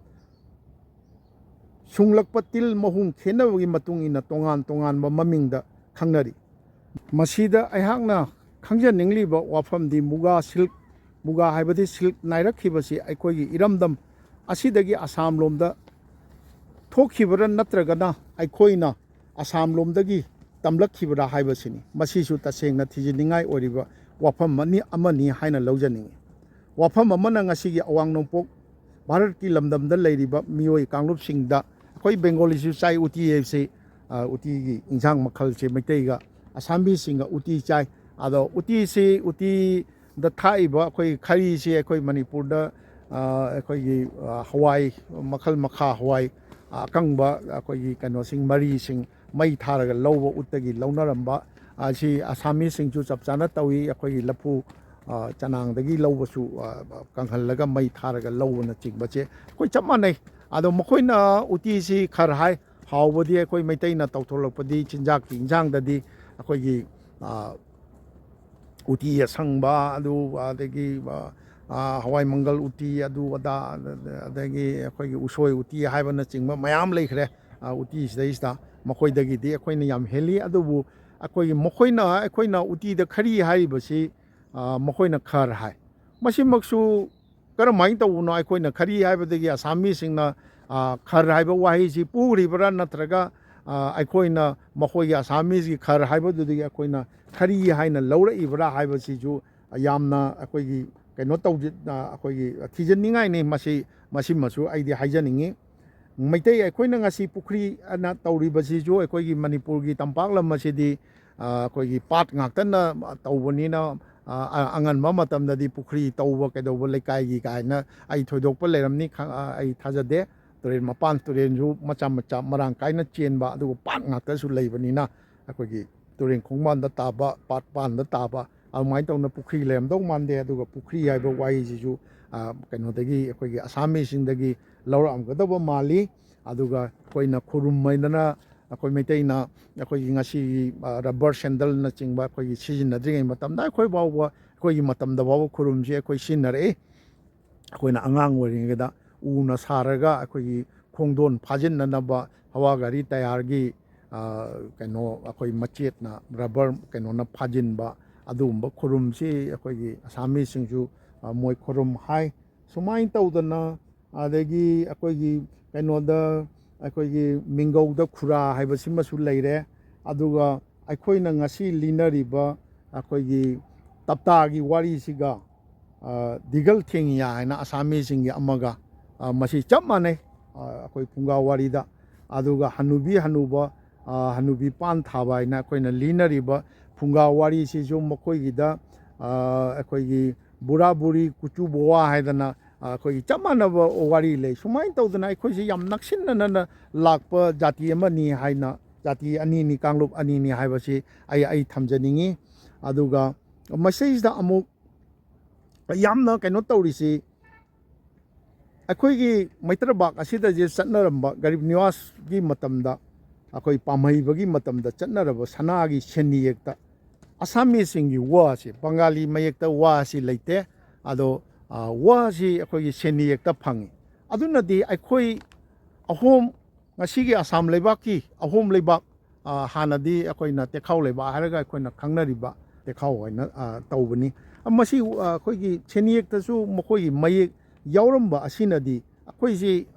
ꯁꯨꯡꯂꯛꯄ ꯇꯤꯜ ꯃꯍꯨꯝ ꯈꯦꯠꯅꯕꯒꯤ ꯃꯇꯨꯡ ꯏꯟꯅ ꯇꯣꯉꯥꯟ ꯇꯣꯉꯥꯟꯕ ꯃꯃꯤꯡꯗ ꯈꯪꯅꯔꯤ꯫ ꯃꯁꯤꯗ ꯑꯩꯍꯥꯛꯅ ꯈꯪꯖꯅꯤꯡꯂꯤꯕ ꯋꯥꯐꯝꯗꯤ ꯃꯨꯒꯥ ꯁꯤꯜꯛ, ꯃꯨꯒꯥ ꯍꯥꯏꯕꯗꯤ ꯁꯤꯜꯛ ꯅꯥꯏꯔꯛꯈꯤꯕꯁꯤ ꯑꯩꯈꯣꯏꯒꯤ ꯏꯔꯝꯗꯝ ꯑꯁꯤꯗꯒꯤ ꯑꯁꯥꯝ ꯂꯣꯝꯗ ꯊꯣꯛꯈꯤꯕꯔꯥ ꯅꯠꯇ꯭ꯔꯒꯅ ꯑꯩꯈꯣꯏꯅ ꯑꯁꯥꯝ ꯂꯣꯝꯗꯒꯤ ꯇꯝꯂꯛꯈꯤꯕꯔꯥ ꯍꯥꯏꯕꯁꯤꯅꯤ꯫ ꯃꯁꯤꯁꯨ ꯇꯁꯦꯡꯅ ꯊꯤꯖꯤꯟꯅꯤꯡꯉꯥꯏ ꯑꯣꯏꯔꯤꯕ ꯋꯥꯐꯝ ꯑꯅꯤ ꯑꯃꯅꯤ ꯍꯥꯏꯅ ꯂꯧꯖꯅꯤꯡꯏ꯫ ꯋꯥꯐꯝ ꯑꯃꯅ ꯉꯁꯤꯒꯤ ꯑꯋꯥꯡ ꯅꯣꯡꯄꯣꯛ ꯚꯥꯔꯠꯀꯤ ꯂꯝꯗꯝꯗ ꯂꯩꯔꯤꯕ ꯃꯤꯑꯣꯏ ꯀꯥꯡꯂꯨꯞꯁꯤꯡꯗ ꯑꯩꯈꯣꯏ ꯕꯦꯡꯒꯣꯂꯤꯁꯨ ꯆꯥꯏ ꯎꯇꯤ ꯍꯥꯏꯕꯁꯤ, ꯑ, ꯎꯇꯤꯒꯤ ꯏꯟꯁꯥꯡ ꯃꯈꯜꯁꯦ ꯃꯩꯇꯩꯒ ꯑꯁꯥꯃꯤꯁꯁꯤꯡꯒ ꯎꯇꯤ ꯆꯥꯏ꯫ ꯑꯗꯣ ꯎꯇꯤꯁꯤ, ꯎꯇꯤꯗ ꯊꯥꯛꯏꯕ ꯑꯩꯈꯣꯏ ꯈꯔꯤꯁꯤ ꯑꯩꯈꯣꯏ ꯃꯅꯤꯄꯨꯔꯗ, ꯑ, ꯑꯩꯈꯣꯏꯒꯤ, ꯑ, ꯍꯋꯥꯏ ꯃꯈꯜ ꯃꯈꯥ ꯍꯋꯥꯏ, ꯑ, ꯑꯀꯪꯕ ꯑꯩꯈꯣꯏꯒꯤ ꯀꯩꯅꯣꯁꯤꯡ ꯃꯔꯤꯁꯤꯡ ꯃꯩ ꯊꯥꯔꯒ ꯂꯧꯕ ꯎꯠꯇꯒꯤ ꯂꯧꯅꯔꯝꯕ ꯑꯁꯤ ꯑꯁꯥꯃꯤꯁꯁꯤꯡꯁꯨ ꯆꯞ ꯆꯥꯅ ꯇꯧꯏ꯫ ꯑꯩꯈꯣꯏꯒꯤ ꯂꯐꯨ, ꯑ, ꯆꯅꯥꯡꯗꯒꯤ ꯂꯧꯕꯁꯨ, ꯑ, ꯀꯪꯍꯜꯂꯒ ꯃꯩ ꯊꯥꯔꯒ ꯂꯧꯕꯅꯆꯤꯡꯕꯁꯦ ꯑꯩꯈꯣꯏ ꯆꯞ ꯃꯥꯟꯅꯩ꯫ ꯑꯗꯣ ꯃꯈꯣꯏꯅ ꯎꯇꯤꯁꯤ ꯈꯔ ꯍꯥꯏ, ꯍꯥꯎꯕꯗꯤ ꯑꯩꯈꯣꯏ ꯃꯩꯇꯩꯅ ꯇꯧꯊꯣꯔꯛꯄꯗꯤ ꯆꯤꯟꯖꯥꯛꯀꯤ ꯏꯟꯖꯥꯡꯗꯗꯤ ꯑꯩꯈꯣꯏꯒꯤ, ꯑ, ꯎꯇꯤ ꯑꯁꯪꯕ, ꯑꯗꯨ ꯑꯗꯒꯤ, ꯑ, ꯑ, ꯍꯋꯥꯏ ꯃꯪꯒꯜ ꯎꯇꯤ, ꯑꯗꯨ ꯑꯗꯥ, ꯑꯗꯒꯤ ꯑꯩꯈꯣꯏꯒꯤ ꯎꯁꯣꯏ ꯎꯇꯤ ꯍꯥꯏꯕꯅꯆꯤꯡꯕ ꯃꯌꯥꯝ ꯂꯩꯈ꯭ꯔꯦ꯫ ꯑ, ꯎꯇꯤꯁꯤꯗꯩꯁꯤꯗ ꯃꯈꯣꯏꯗꯒꯤꯗꯤ ꯑꯩꯈꯣꯏꯅ ꯌꯥꯝ ꯍꯦꯜꯂꯤ꯫ ꯑꯗꯨꯕꯨ ꯑꯩꯈꯣꯏꯒꯤ ꯃꯈꯣꯏꯅ, ꯑꯩꯈꯣꯏꯅ ꯎꯇꯤꯗ ꯈꯔꯤ ꯍꯥꯏꯔꯤꯕꯁꯤ, ꯑ, ꯃꯈꯣꯏꯅ ꯈꯔ ꯍꯥꯏ꯫ ꯃꯁꯤꯃꯛꯁꯨ ꯀꯔꯝꯍꯥꯏꯅ ꯇꯧꯕꯅꯣ? ꯑꯩꯈꯣꯏꯅ ꯈꯔꯤ ꯍꯥꯏꯕꯗꯒꯤ ꯑꯁꯥꯃꯤꯁꯤꯡꯅ, ꯑ, ꯈꯔ ꯍꯥꯏꯕ ꯋꯥꯍꯩꯁꯤ ꯄꯨꯈ꯭ꯔꯤꯕ꯭ꯔꯥ, ꯅꯠꯇ꯭ꯔꯒ, ꯑ, ꯑꯩꯈꯣꯏꯅ ꯃꯈꯣꯏꯒꯤ ꯑꯁꯥꯃꯤꯁꯀꯤ ꯈꯔ ꯍꯥꯏꯕꯗꯨꯗꯒꯤ ꯑꯩꯈꯣꯏꯅ ꯈꯔꯤ ꯍꯥꯏꯅ ꯂꯧꯔꯛꯏꯕ꯭ꯔꯥ ꯍꯥꯏꯕꯁꯤꯁꯨ ꯌꯥꯝꯅ ꯑꯩꯈꯣꯏꯒꯤ ꯀꯩꯅꯣ ꯇꯧꯖ-, ꯑ, ꯑꯩꯈꯣꯏꯒꯤ ꯊꯤꯖꯤꯟꯅꯤꯡꯉꯥꯏꯅꯤ꯫ ꯃꯁꯤ, ꯃꯁꯤꯃꯁꯨ ꯑꯩꯗꯤ ꯍꯥꯏꯖꯅꯤꯡꯉꯤ꯫ ꯃꯩꯇꯩ ꯑꯩꯈꯣꯏꯅ ꯉꯁꯤ ꯄꯨꯈ꯭ꯔꯤ ꯑꯅ ꯇꯧꯔꯤꯕꯁꯤꯁꯨ ꯑꯩꯈꯣꯏꯒꯤ ꯃꯅꯤꯄꯨꯔꯒꯤ ꯇꯝꯄꯥꯛ ꯂꯝ ꯑꯁꯤꯗꯤ, ꯑ, ꯑꯩꯈꯣꯏꯒꯤ ꯄꯥꯠ ꯉꯥꯛꯇꯅ ꯇꯧꯕꯅꯤꯅ, ꯑ, ꯑ, ꯑꯉꯟꯕ ꯃꯇꯝꯗꯗꯤ ꯄꯨꯈ꯭ꯔꯤ ꯇꯧꯕ ꯀꯩꯗꯧꯕ ꯂꯩꯀꯥꯏꯒꯤ ꯀꯥꯏꯅ ꯑꯩ ꯊꯣꯏꯗꯣꯛꯄ ꯂꯩꯔꯝꯅꯤ ꯈ-, ꯑ, ꯑꯩ ꯊꯥꯖꯗꯦ꯫ ꯇꯨꯔꯦꯜ ꯃꯄꯥꯟ, ꯇꯨꯔꯦꯜꯁꯨ ꯃꯆꯥ ꯃꯆꯥ ꯃꯔꯥꯡ ꯀꯥꯏꯅ ꯆꯦꯟꯕ, ꯑꯗꯨꯒ ꯄꯥꯠ ꯉꯥꯛꯇꯁꯨ ꯂꯩꯕꯅꯤꯅ ꯑꯩꯈꯣꯏꯒꯤ ꯇꯨꯔꯦꯜ ꯈꯣꯡꯕꯥꯟꯗ ꯇꯥꯕ, ꯄꯥꯠ ꯄꯥꯟꯗ ꯇꯥꯕ, ꯑꯗꯨꯃꯥꯏꯅ ꯇꯧꯅ ꯄꯨꯈ꯭ꯔꯤ ꯂꯩꯔꯝꯗꯧ ꯃꯥꯟꯗꯦ꯫ ꯑꯗꯨꯒ ꯄꯨꯈ꯭ꯔꯤ ꯍꯥꯏꯕ ꯋꯥꯍꯩꯁꯤꯁꯨ, ꯑ, ꯀꯩꯅꯣꯗꯒꯤ, ꯑꯩꯈꯣꯏꯒꯤ ꯑꯁꯥꯃꯤꯁꯤꯡꯗꯒꯤ ꯂꯧꯔꯛꯑꯝꯒꯗꯕ ꯃꯥꯜꯂꯤ꯫ ꯑꯗꯨꯒ ꯑꯩꯈꯣꯏꯅ ꯈꯨꯔꯨꯝ ꯍꯥꯏꯗꯅ, ꯑꯩꯈꯣꯏ ꯃꯩꯇꯩꯅ, ꯑꯩꯈꯣꯏꯒꯤ ꯉꯁꯤꯒꯤ, ꯑ, ꯔꯕꯔ ꯁꯦꯟꯗꯜꯅꯆꯤꯡꯕ ꯑꯩꯈꯣꯏꯒꯤ ꯁꯤꯖꯤꯟꯅꯗ꯭ꯔꯤꯉꯩ ꯃꯇꯝꯗ, ꯑꯩꯈꯣꯏ ꯐꯥꯎꯕ, ꯑꯩꯈꯣꯏꯒꯤ ꯃꯇꯝꯗ ꯐꯥꯎꯕ ꯈꯨꯔꯨꯝꯁꯤ ꯑꯩꯈꯣꯏ ꯁꯤꯖꯤꯟꯅꯔꯛꯏ꯫ ꯑꯩꯈꯣꯏꯅ ꯑꯉꯥꯡ ꯑꯣꯏꯔꯤꯉꯩꯗ ꯎꯅ ꯁꯥꯔꯒ ꯑꯩꯈꯣꯏꯒꯤ ꯈꯣꯡꯗꯣꯟ ꯐꯥꯖꯤꯟꯅꯅꯕ ꯍꯋꯥ ꯒꯥꯔꯤ ꯇꯌꯥꯔꯒꯤ, ꯑ, ꯀꯩꯅꯣ, ꯑꯩꯈꯣꯏ ꯃꯆꯦꯠꯅ, ꯔꯕꯔ ꯀꯩꯅꯣꯅ ꯐꯥꯖꯤꯟꯕ, ꯑꯗꯨꯒꯨꯝꯕ ꯈꯨꯔꯨꯝꯁꯤ ꯑꯩꯈꯣꯏꯒꯤ ꯑꯁꯥꯃꯤꯁꯤꯡꯁꯨ, ꯑ, ꯃꯣꯏ ꯈꯨꯔꯨꯝ ꯍꯥꯏ꯫ ꯁꯨꯃꯥꯏꯅ ꯇꯧꯗꯅ, ꯑꯗꯒꯤ ꯑꯩꯈꯣꯏꯒꯤ ꯀꯩꯅꯣꯗ, ꯑꯩꯈꯣꯏꯒꯤ ꯃꯤꯡꯒꯧꯗ ꯈꯨꯔꯥ ꯍꯥꯏꯕꯁꯤꯃꯁꯨ ꯂꯩꯔꯦ꯫ ꯑꯗꯨꯒ ꯑꯩꯈꯣꯏꯅ ꯉꯁꯤ ꯂꯤꯅꯔꯤꯕ ꯑꯩꯈꯣꯏꯒꯤ ꯇꯞꯇꯥꯒꯤ ꯋꯥꯔꯤꯁꯤꯒ, ꯑ, ꯗꯤꯒꯜ ꯊꯦꯡꯌꯥ ꯍꯥꯏꯅ ꯑꯁꯥꯃꯤꯁꯤꯡꯒꯤ ꯑꯃꯒ, ꯑ, ꯃꯁꯤ ꯆꯞ ꯃꯥꯟꯅꯩ꯫ ꯑ, ꯑꯩꯈꯣꯏ ꯐꯨꯡꯒꯥ ꯋꯥꯔꯤꯗ꯫ ꯑꯗꯨꯒ ꯍꯅꯨꯕꯤ ꯍꯅꯨꯕ, ꯑ, ꯍꯅꯨꯕꯤ ꯄꯥꯟ ꯊꯥꯕ ꯍꯥꯏꯅ ꯑꯩꯈꯣꯏꯅ ꯂꯤꯅꯔꯤꯕ ꯐꯨꯡꯒꯥ ꯋꯥꯔꯤꯁꯤꯁꯨ ꯃꯈꯣꯏꯒꯤꯗ, ꯑ, ꯑꯩꯈꯣꯏꯒꯤ ꯕꯨꯔꯥ ꯕꯨꯔꯤ ꯀꯨꯆꯨ ꯕꯣꯋꯥ ꯍꯥꯏꯗꯅ, ꯑ, ꯑꯩꯈꯣꯏꯒꯤ ꯆꯞ ꯃꯥꯟꯅꯕ ꯋꯥꯔꯤ ꯂꯩ꯫ ꯁꯨꯃꯥꯏꯅ ꯇꯧꯗꯅ ꯑꯩꯈꯣꯏꯁꯤ ꯌꯥꯝ ꯅꯛꯁꯤꯟꯅꯅ ꯂꯥꯛꯄ ꯖꯥꯇꯤ ꯑꯃꯅꯤ ꯍꯥꯏꯅ, ꯖꯥꯇꯤ ꯑꯅꯤꯅꯤ, ꯀꯥꯡꯂꯨꯞ ꯑꯅꯤꯅꯤ ꯍꯥꯏꯕꯁꯤ ꯑꯩ, ꯑꯩ ꯊꯝꯖꯅꯤꯡꯉꯤ꯫ ꯑꯗꯨꯒ ꯃꯁꯤꯗꯩꯁꯤꯗ ꯑꯃꯨꯛ ꯌꯥꯝꯅ ꯀꯩꯅꯣ ꯇꯧꯔꯤꯁꯤ, ꯑꯩꯈꯣꯏꯒꯤ ꯃꯩꯇ꯭ꯔꯕꯥꯛ ꯑꯁꯤꯗꯁꯦ ꯆꯠꯅꯔꯝꯕ ꯒꯔꯤꯕ ꯅꯤꯋꯥꯖꯒꯤ ꯃꯇꯝꯗ, ꯑꯩꯈꯣꯏ ꯄꯥꯝꯍꯩꯕꯒꯤ ꯃꯇꯝꯗ ꯆꯠꯅꯔꯕ ꯁꯅꯥꯒꯤ ꯁꯦꯟꯌꯦꯛꯇ ꯑꯁꯥꯃꯤꯁꯁꯤꯡꯒꯤ ꯋꯥꯁꯤ, ꯕꯪꯒꯥꯂꯤ ꯃꯌꯦꯛꯇ ꯋꯥꯁꯤ ꯂꯩꯇꯦ꯫ ꯑꯗꯣ, ꯑ, ꯋꯥꯁꯤ ꯑꯩꯈꯣꯏꯒꯤ ꯁꯦꯟꯌꯦꯛꯇ ꯐꯪꯉꯤ꯫ ꯑꯗꯨꯅꯗꯤ ꯑꯩꯈꯣꯏ ꯑꯍꯣꯝ, ꯉꯁꯤꯒꯤ ꯑꯁꯥꯝ ꯂꯩꯕꯥꯛꯀꯤ ꯑꯍꯣꯝ ꯂꯩꯕꯥꯛ, ꯑ, ꯍꯥꯟꯅꯗꯤ ꯑꯩꯈꯣꯏꯅ ꯇꯦꯈꯥꯎ ꯂꯩꯕꯥꯛ ꯍꯥꯏꯔꯒ ꯑꯩꯈꯣꯏꯅ ꯈꯪꯅꯔꯤꯕ ꯇꯦꯈꯥꯎ ꯍꯥꯏꯅ, ꯑ, ꯇꯧꯕꯅꯤ꯫ ꯃꯁꯤ, ꯑ, ꯑꯩꯈꯣꯏꯒꯤ ꯁꯦꯟꯌꯦꯛꯇꯁꯨ ꯃꯈꯣꯏꯒꯤ ꯃꯌꯦꯛ ꯌꯥꯎꯔꯝꯕ ꯑꯁꯤꯅꯗꯤ ꯑꯩꯈꯣꯏꯁꯤ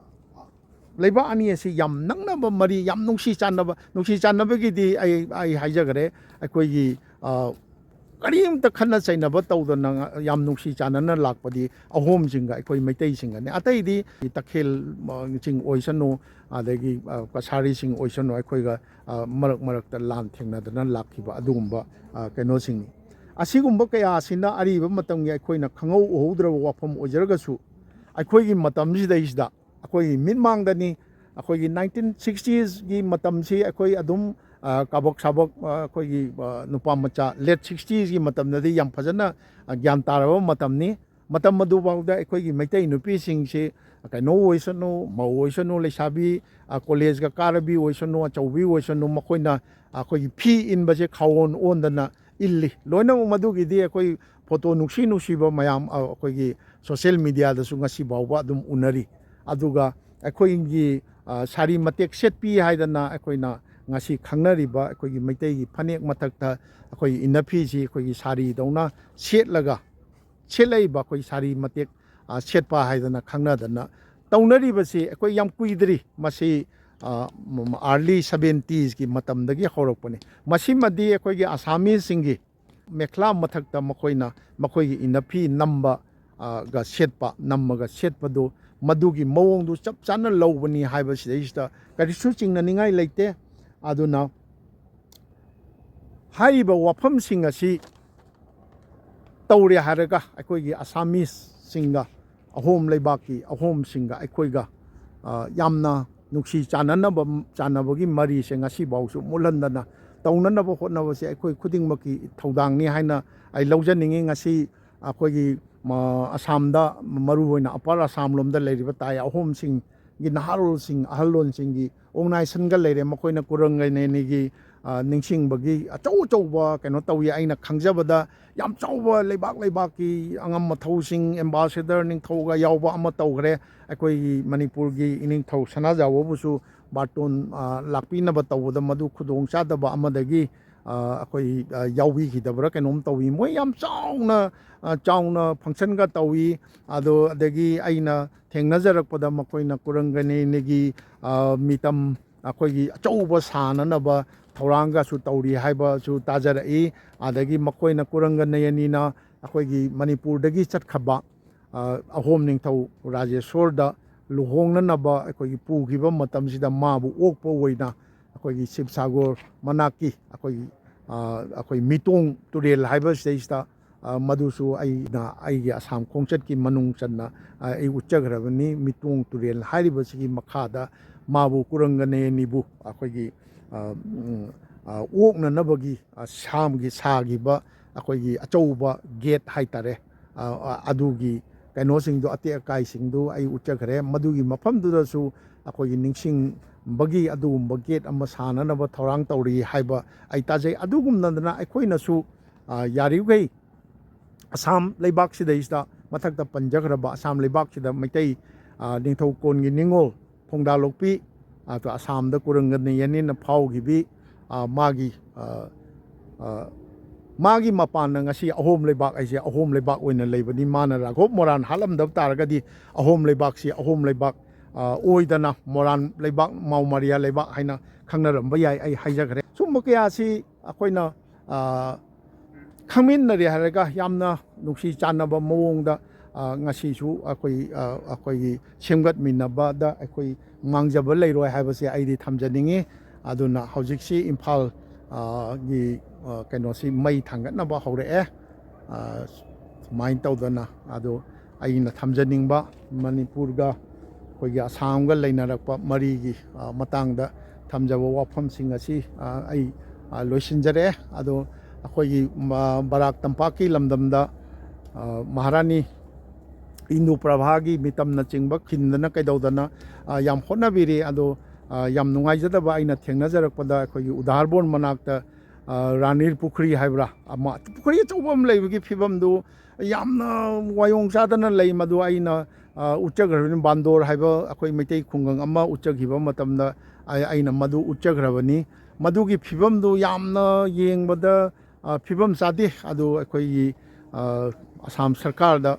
ꯂꯩꯕꯥꯛ ꯑꯅꯤ ꯑꯁꯤ ꯌꯥꯝ ꯅꯛꯅꯕ ꯃꯔꯤ, ꯌꯥꯝ ꯅꯨꯡꯁꯤ ꯆꯥꯟꯅꯕ, ꯅꯨꯡꯁꯤ ꯆꯥꯟꯅꯕꯒꯤꯗꯤ ꯑꯩ, ꯑꯩ ꯍꯥꯏꯖꯈꯔꯦ꯫ ꯑꯩꯈꯣꯏꯒꯤ, ꯑ, ꯀꯔꯤꯝꯇ ꯈꯠꯅ ꯆꯩꯅꯕ ꯇꯧꯗꯅ ꯌꯥꯝ ꯅꯨꯡꯁꯤ ꯆꯥꯟꯅꯅ ꯂꯥꯛꯄꯗꯤ ꯑꯍꯣꯝꯁꯤꯡꯒ ꯑꯩꯈꯣꯏ ꯃꯩꯇꯩꯁꯤꯡꯒꯅꯤ꯫ ꯑꯇꯩꯗꯤ ꯇꯈꯦꯜ, ꯑ, ꯁꯤꯡ ꯑꯣꯏꯁꯅꯨ, ꯑꯗꯒꯤ, ꯑ, ꯀꯁꯥꯔꯤꯁꯤꯡ ꯑꯣꯏꯁꯅꯨ, ꯑꯩꯈꯣꯏꯒ, ꯑ, ꯃꯔꯛ ꯃꯔꯛꯇ ꯂꯥꯟ ꯊꯦꯡꯅꯗꯅ ꯂꯥꯛꯈꯤꯕ ꯑꯗꯨꯒꯨꯝꯕ, ꯑ, ꯀꯩꯅꯣꯁꯤꯡꯅꯤ꯫ ꯑꯁꯤꯒꯨꯝꯕ ꯀꯌꯥꯁꯤꯅ ꯑꯔꯤꯕ ꯃꯇꯝꯒꯤ ꯑꯩꯈꯣꯏꯅ ꯈꯪꯍꯧ ꯎꯍꯧꯗ꯭ꯔꯕ ꯋꯥꯐꯝ ꯑꯣꯏꯖꯔꯒꯁꯨ, ꯑꯩꯈꯣꯏꯒꯤ ꯃꯇꯝꯁꯤꯗꯩꯁꯤꯗ ꯑꯩꯈꯣꯏꯒꯤ ꯃꯤꯠꯃꯥꯡꯗꯅꯤ꯫ ꯑꯩꯈꯣꯏꯒꯤ ꯅꯥꯏꯟꯇꯤꯟ ꯁꯤꯛꯁꯇꯤꯁꯀꯤ ꯃꯇꯝꯁꯤ ꯑꯩꯈꯣꯏ ꯑꯗꯨꯝ, ꯑ, ꯀꯥꯕꯛ ꯁꯥꯕꯛ, ꯑ, ꯑꯩꯈꯣꯏꯒꯤ, ꯑ, ꯅꯨꯄꯥ ꯃꯆꯥ ꯂꯦꯠ ꯁꯤꯛꯁꯇꯤꯁꯀꯤ ꯃꯇꯝꯗꯗꯤ ꯌꯥꯝ ꯐꯖꯅ, ꯑ, ꯒ꯭ꯌꯥꯟ ꯇꯥꯔꯕ ꯃꯇꯝꯅꯤ꯫ ꯃꯇꯝ ꯑꯗꯨꯐꯥꯎꯗ ꯑꯩꯈꯣꯏꯒꯤ ꯃꯩꯇꯩ ꯅꯨꯄꯤꯁꯤꯡꯁꯤ ꯀꯩꯅꯣ ꯑꯣꯏꯁꯅꯨ, ꯃꯧ ꯑꯣꯏꯁꯅꯨ, ꯂꯩꯁꯥꯕꯤ, ꯑ, ꯀꯣꯂꯦꯖꯀ ꯀꯥꯔꯕꯤ ꯑꯣꯏꯁꯅꯨ, ꯑꯆꯧꯕꯤ ꯑꯣꯏꯁꯅꯨ, ꯃꯈꯣꯏꯅ ꯑꯩꯈꯣꯏꯒꯤ ꯐꯤ ꯏꯟꯕꯁꯦ ꯈꯥꯋꯣꯟ ꯑꯣꯟꯗꯅ ꯏꯜꯂꯤ꯫ ꯂꯣꯏꯅꯃꯛ ꯃꯗꯨꯒꯤꯗꯤ ꯑꯩꯈꯣꯏ ꯐꯣꯇꯣ ꯅꯨꯡꯁꯤ ꯅꯨꯡꯁꯤꯕ ꯃꯌꯥꯝ, ꯑ, ꯑꯩꯈꯣꯏꯒꯤ ꯁꯣꯁꯦꯜ ꯃꯤꯗꯤꯌꯥꯗꯁꯨ ꯉꯁꯤ ꯐꯥꯎꯕ ꯑꯗꯨꯝ ꯎꯅꯔꯤ꯫ ꯑꯗꯨꯒ ꯑꯩꯈꯣꯏꯒꯤ, ꯑ, ꯁꯥꯔꯤ ꯃꯇꯦꯛ ꯁꯦꯠꯄꯤ ꯍꯥꯏꯗꯅ ꯑꯩꯈꯣꯏꯅ ꯉꯁꯤ ꯈꯪꯅꯔꯤꯕ ꯑꯩꯈꯣꯏꯒꯤ ꯃꯩꯇꯩꯒꯤ ꯐꯅꯦꯛ ꯃꯊꯛꯇ ꯑꯩꯈꯣꯏꯒꯤ ꯏꯟꯅꯐꯤꯁꯤ ꯑꯩꯈꯣꯏꯒꯤ ꯁꯥꯔꯤꯗꯧꯅ ꯁꯦꯠꯂꯒ, ꯁꯦꯠꯂꯛꯏꯕ ꯑꯩꯈꯣꯏ ꯁꯥꯔꯤ ꯃꯇꯦꯛ, ꯑ, ꯁꯦꯠꯄ ꯍꯥꯏꯗꯅ ꯈꯪꯅꯗꯅ ꯇꯧꯅꯔꯤꯕꯁꯤ ꯑꯩꯈꯣꯏ ꯌꯥꯝ ꯀꯨꯏꯗ꯭ꯔꯤ꯫ ꯃꯁꯤ, ꯑ, ꯃ-, ꯃ-, ꯑꯥꯔꯂꯤ ꯁꯕꯦꯟꯇꯤꯁꯀꯤ ꯃꯇꯝꯗꯒꯤ ꯍꯧꯔꯛꯄꯅꯤ꯫ ꯃꯁꯤꯃꯗꯤ ꯑꯩꯈꯣꯏꯒꯤ ꯑꯁꯥꯃꯤꯁꯁꯤꯡꯒꯤ ꯃꯦꯈꯂꯥ ꯃꯊꯛꯇ ꯃꯈꯣꯏꯅ ꯃꯈꯣꯏꯒꯤ ꯏꯟꯅꯐꯤ ꯅꯝꯕ, ꯑ, ꯒ ꯁꯦꯠꯄ, ꯅꯝꯃꯒ ꯁꯦꯠꯄꯗꯨ, ꯃꯗꯨꯒꯤ ꯃꯑꯣꯡꯗꯨ ꯆꯞ ꯆꯥꯅ ꯂꯧꯕꯅꯤ ꯍꯥꯏꯕꯁꯤꯗꯩꯁꯤꯗ ꯀꯔꯤꯁꯨ ꯆꯤꯡꯅꯅꯤꯡꯉꯥꯏ ꯂꯩꯇꯦ꯫ ꯑꯗꯨꯅ ꯍꯥꯏꯔꯤꯕ ꯋꯥꯐꯝꯁꯤꯡ ꯑꯁꯤ ꯇꯧꯔꯦ ꯍꯥꯏꯔꯒ ꯑꯩꯈꯣꯏꯒꯤ ꯑꯁꯥꯃꯤꯁꯁꯤꯡꯒ, ꯑꯍꯣꯝ ꯂꯩꯕꯥꯛꯀꯤ ꯑꯍꯣꯝꯁꯤꯡꯒ ꯑꯩꯈꯣꯏꯒ, ꯑ, ꯌꯥꯝꯅ ꯅꯨꯡꯁꯤ ꯆꯥꯟꯅꯅꯕ, ꯆꯥꯟꯅꯕꯒꯤ ꯃꯔꯤꯁꯦ ꯉꯁꯤꯐꯥꯎꯁꯨ ꯃꯨꯠꯍꯟꯗꯅ ꯇꯧꯅꯅꯕ ꯍꯣꯠꯅꯕꯁꯦ ꯑꯩꯈꯣꯏ ꯈꯨꯗꯤꯡꯃꯛꯀꯤ ꯊꯧꯗꯥꯡꯅꯤ ꯍꯥꯏꯅ ꯑꯩ ꯂꯧꯖꯅꯤꯡꯉꯤ꯫ ꯉꯁꯤ ꯑꯩꯈꯣꯏꯒꯤ, ꯃ-, ꯑꯁꯥꯝꯗ, ꯃꯔꯨꯑꯣꯏꯅ ꯑꯄꯔ ꯑꯁꯥꯝ ꯂꯣꯝꯗ ꯂꯩꯔꯤꯕ ꯇꯥꯏ ꯑꯍꯣꯝꯁꯤꯡꯒꯤ ꯅꯍꯥꯔꯣꯜꯁꯤꯡ, ꯑꯍꯜꯂꯣꯟꯁꯤꯡꯒꯤ organization ꯒ ꯂꯩꯔꯦ꯫ ꯃꯈꯣꯏꯅ ꯀꯨꯔꯪꯒꯅꯦꯅꯤꯒꯤ, ꯑ, ꯅꯤꯡꯁꯤꯡꯕꯒꯤ ꯑꯆꯧ ꯑꯆꯧꯕ ꯀꯩꯅꯣ ꯇꯧꯏ꯫ ꯑꯩꯅ ꯈꯪꯖꯕꯗ ꯌꯥꯝ ꯆꯥꯎꯕ ꯂꯩꯕꯥꯛ ꯂꯩꯕꯥꯛꯀꯤ ꯑꯉꯝ ꯑꯊꯧꯁꯤꯡ, ambassador, ꯅꯤꯡꯊꯧꯒ ꯌꯥꯎꯕ ꯑꯃ ꯇꯧꯈ꯭ꯔꯦ꯫ ꯑꯩꯈꯣꯏꯒꯤ ꯃꯅꯤꯄꯨꯔꯒꯤ ꯏꯅꯤꯡꯊꯧ ꯁꯅꯥꯖꯥꯎꯕꯕꯨꯁꯨ ꯕꯥꯔꯇꯣꯟ, ꯑ, ꯂꯥꯛꯄꯤꯅꯕ ꯇꯧꯕꯗ ꯃꯗꯨ ꯈꯨꯗꯣꯡ ꯆꯥꯗꯕ ꯑꯃꯗꯒꯤ, ꯑ, ꯑꯩꯈꯣꯏ, ꯑ, ꯌꯥꯎꯕꯤꯈꯤꯗꯕ꯭ꯔꯥ ꯀꯩꯅꯣꯝ ꯇꯧꯏ꯫ ꯃꯣꯏ ꯌꯥꯝ ꯆꯥꯎꯅ, ꯑ, ꯆꯥꯎꯅ function ꯒ ꯇꯧꯏ꯫ ꯑꯗꯣ ꯑꯗꯒꯤ ꯑꯩꯅ ꯊꯦꯡꯅꯖꯔꯛꯄꯗ ꯃꯈꯣꯏꯅ ꯀꯨꯔꯪꯒꯅꯦꯅꯤꯒꯤ, ꯑ, ꯃꯤꯇꯝ ꯑꯩꯈꯣꯏꯒꯤ ꯑꯆꯧꯕ ꯁꯥꯅꯅꯕ ꯊꯧꯔꯥꯡꯒꯁꯨ ꯇꯧꯔꯤ ꯍꯥꯏꯕꯁꯨ ꯇꯥꯖꯔꯛꯏ꯫ ꯑꯗꯒꯤ ꯃꯈꯣꯏꯅ ꯀꯨꯔꯪꯒ ꯅꯌꯅꯤꯅ ꯑꯩꯈꯣꯏꯒꯤ ꯃꯅꯤꯄꯨꯔꯗꯒꯤ ꯆꯠꯈ꯭ꯔꯕ, ꯑ, ꯑꯍꯣꯝ ꯅꯤꯡꯊꯧ ꯔꯥꯖꯦꯁꯣꯔꯗ ꯂꯨꯍꯣꯡꯅꯅꯕ ꯑꯩꯈꯣꯏꯒꯤ ꯄꯨꯈꯤꯕ ꯃꯇꯝꯁꯤꯗ ꯃꯥꯕꯨ ꯑꯣꯛꯄ ꯑꯣꯏꯅ ꯑꯩꯈꯣꯏꯒꯤ ꯁꯤꯕꯁꯥꯒꯣꯔ ꯃꯅꯥꯛꯀꯤ ꯑꯩꯈꯣꯏꯒꯤ, ꯑ, ꯑꯩꯈꯣꯏ ꯃꯤꯇꯣꯡ ꯇꯨꯔꯦꯜ ꯍꯥꯏꯕꯁꯤꯗꯩꯁꯤꯗ, ꯑ, ꯃꯗꯨꯁꯨ ꯑꯩꯅ ꯑꯩꯒꯤ ꯑꯁꯥꯝ ꯈꯣꯡꯆꯠꯀꯤ ꯃꯅꯨꯡ ꯆꯟꯅ, ꯑ, ꯑꯩ ꯎꯠꯆꯈ꯭ꯔꯕꯅꯤ꯫ ꯃꯤꯇꯣꯡ ꯇꯨꯔꯦꯜ ꯍꯥꯏꯔꯤꯕꯁꯤꯒꯤ ꯃꯈꯥꯗ ꯃꯥꯕꯨ ꯀꯨꯔꯪꯒ ꯅꯌꯅꯤꯕꯨ ꯑꯩꯈꯣꯏꯒꯤ, ꯑ, ꯎꯝ, ꯑ, ꯑꯣꯛꯅꯅꯕꯒꯤ, ꯑ, ꯁꯥꯝꯒꯤ ꯁꯥꯈꯤꯕ ꯑꯩꯈꯣꯏꯒꯤ ꯑꯆꯧꯕ ꯒꯦꯠ ꯍꯥꯏꯇꯥꯔꯦ꯫ ꯑ, ꯑ, ꯑꯗꯨꯒꯤ ꯀꯩꯅꯣꯁꯤꯡꯗꯣ, ꯑꯇꯦꯛ ꯑꯀꯥꯏꯁꯤꯡꯗꯨ ꯑꯩ ꯎꯠꯆꯈ꯭ꯔꯦ꯫ ꯃꯗꯨꯒꯤ ꯃꯐꯝꯗꯨꯗꯁꯨ ꯑꯩꯈꯣꯏꯒꯤ ꯅꯤꯡꯁꯤꯡꯕꯒꯤ ꯑꯗꯨꯒꯨꯝꯕ ꯒꯦꯠ ꯑꯃ ꯁꯥꯅꯅꯕ ꯊꯧꯔꯥꯡ ꯇꯧꯔꯤ ꯍꯥꯏꯕ ꯑꯩ ꯇꯥꯖꯩ꯫ ꯑꯗꯨꯒꯨꯝꯅꯗꯅ ꯑꯩꯈꯣꯏꯅꯁꯨ, ꯑ, ꯌꯥꯔꯤꯈꯩ ꯑꯁꯥꯝ ꯂꯩꯕꯥꯛꯁꯤꯗꯩꯁꯤꯗ ꯃꯊꯛꯇ ꯄꯟꯖꯈ꯭ꯔꯕ ꯑꯁꯥꯝ ꯂꯩꯕꯥꯛꯁꯤꯗ ꯃꯩꯇꯩ, ꯑ, ꯅꯤꯡꯊꯧ ꯀꯣꯟꯒꯤ ꯅꯤꯡꯉꯣꯜ ꯐꯣꯡꯗꯥ ꯂꯣꯛꯄꯤ, ꯑꯗꯣ ꯑꯁꯥꯝꯗ ꯀꯨꯔꯪꯒ ꯅꯌꯅꯤꯅ ꯐꯥꯎꯈꯤꯕꯤ, ꯑ, ꯃꯥꯒꯤ, ꯑ, ꯑ, ꯃꯥꯒꯤ ꯃꯄꯥꯟꯅ ꯉꯁꯤ ꯑꯍꯣꯝ ꯂꯩꯕꯥꯛ ꯍꯥꯏꯁꯦ ꯑꯍꯣꯝ ꯂꯩꯕꯥꯛ ꯑꯣꯏꯅ ꯂꯩꯕꯅꯤ꯫ ꯃꯥꯅ ꯔꯥꯘꯣꯕ ꯃꯣꯔꯥꯟ ꯍꯥꯠꯂꯝꯗꯕ ꯇꯥꯔꯒꯗꯤ ꯑꯍꯣꯝ ꯂꯩꯕꯥꯛꯁꯤ ꯑꯍꯣꯝ ꯂꯩꯕꯥꯛ, ꯑ, ꯑꯣꯏꯗꯅ ꯃꯣꯔꯥꯟ ꯂꯩꯕꯥꯛ, ꯃꯥꯎꯃꯥꯔꯤꯌꯥ ꯂꯩꯕꯥꯛ ꯍꯥꯏꯅ ꯈꯪꯅꯔꯝꯕ ꯌꯥꯏ꯫ ꯑꯩ ꯍꯥꯏꯖꯈ꯭ꯔꯦ꯫ ꯁꯨꯝꯕ ꯀꯌꯥꯁꯤ ꯑꯩꯈꯣꯏꯅ, ꯑ, ꯈꯪꯃꯤꯟꯅꯔꯦ ꯍꯥꯏꯔꯒ ꯌꯥꯝꯅ ꯅꯨꯡꯁꯤ ꯆꯥꯟꯅꯕ ꯃꯑꯣꯡꯗ, ꯑ, ꯉꯁꯤꯁꯨ ꯑꯩꯈꯣꯏ, ꯑ, ꯑꯩꯈꯣꯏꯒꯤ ꯁꯦꯝꯒꯠꯃꯤꯟꯅꯕꯗ ꯑꯩꯈꯣꯏ ꯃꯥꯡꯖꯕ ꯂꯩꯔꯣꯏ ꯍꯥꯏꯕꯁꯦ ꯑꯩꯗꯤ ꯊꯝꯖꯅꯤꯡꯉꯤ꯫ ꯑꯗꯨꯅ ꯍꯧꯖꯤꯛꯁꯤ ꯏꯝꯐꯥꯜ, ꯑ, ꯒꯤ, ꯑ, ꯀꯩꯅꯣꯁꯤ ꯃꯩ ꯊꯥꯡꯒꯠꯅꯕ ꯍꯧꯔꯛꯑꯦ꯫ ꯑ, ꯁꯨꯃꯥꯏꯅ ꯇꯧꯗꯅ ꯑꯗꯣ ꯑꯩꯅ ꯊꯝꯖꯅꯤꯡꯕ ꯃꯅꯤꯄꯨꯔꯒ ꯑꯩꯈꯣꯏꯒꯤ ꯑꯁꯥꯝꯒ ꯂꯩꯅꯔꯛꯄ ꯃꯔꯤꯒꯤ, ꯑ, ꯃꯇꯥꯡꯗ ꯊꯝꯖꯕ ꯋꯥꯐꯝꯁꯤꯡ ꯑꯁꯤ, ꯑ, ꯑꯩ, ꯑ, ꯂꯣꯏꯁꯤꯟꯖꯔꯦ꯫ ꯑꯗꯣ ꯑꯩꯈꯣꯏꯒꯤ, ꯃ-, ꯕꯔꯥꯛ ꯇꯝꯄꯥꯛꯀꯤ ꯂꯝꯗꯝꯗ, ꯑ, ꯃꯍꯥꯔꯥꯅꯤ ꯏꯟꯗꯨ ꯄ꯭ꯔꯚꯥꯒꯤ ꯃꯤꯇꯝꯅꯆꯤꯡꯕ ꯈꯤꯟꯗꯅ ꯀꯩꯗꯧꯗꯅ, ꯑ, ꯌꯥꯝ ꯍꯣꯠꯅꯕꯤꯔꯤ꯫ ꯑꯗꯣ, ꯑ, ꯌꯥꯝ ꯅꯨꯡꯉꯥꯏꯖꯗꯕ ꯑꯩꯅ ꯊꯦꯡꯅꯖꯔꯛꯄꯗ ꯑꯩꯈꯣꯏꯒꯤ ꯎꯗꯥꯔꯕꯣꯟ ꯃꯅꯥꯛꯇ, ꯑ, ꯔꯥꯅꯤꯔ ꯄꯨꯈ꯭ꯔꯤ ꯍꯥꯏꯕ꯭ꯔꯥ, ꯑꯃ ꯄꯨꯈ꯭ꯔꯤ ꯑꯆꯧꯕ ꯑꯃ ꯂꯩꯕꯒꯤ ꯐꯤꯕꯝꯗꯨ ꯌꯥꯝꯅ ꯋꯥꯌꯣꯡ ꯆꯥꯗꯅ ꯂꯩ꯫ ꯃꯗꯨ ꯑꯩꯅ, ꯑ, ꯎꯠꯆꯈ꯭ꯔꯕꯅꯤ꯫ ꯕꯥꯟꯗꯣꯔ ꯍꯥꯏꯕ ꯑꯩꯈꯣꯏ ꯃꯩꯇꯩ ꯈꯨꯡꯒꯪ ꯑꯃ ꯎꯠꯆꯈꯤꯕ ꯃꯇꯝꯗ ꯑꯩ, ꯑꯩꯅ ꯃꯗꯨ ꯎꯠꯆꯈ꯭ꯔꯕꯅꯤ꯫ ꯃꯗꯨꯒꯤ ꯐꯤꯕꯝꯗꯨ ꯌꯥꯝꯅ ꯌꯦꯡꯕꯗ, ꯑ, ꯐꯤꯕꯝ ꯆꯥꯗꯦ꯫ ꯑꯗꯨ ꯑꯩꯈꯣꯏꯒꯤ, ꯑ, ꯑꯁꯥꯝ ꯁꯔꯀꯥꯔꯗ,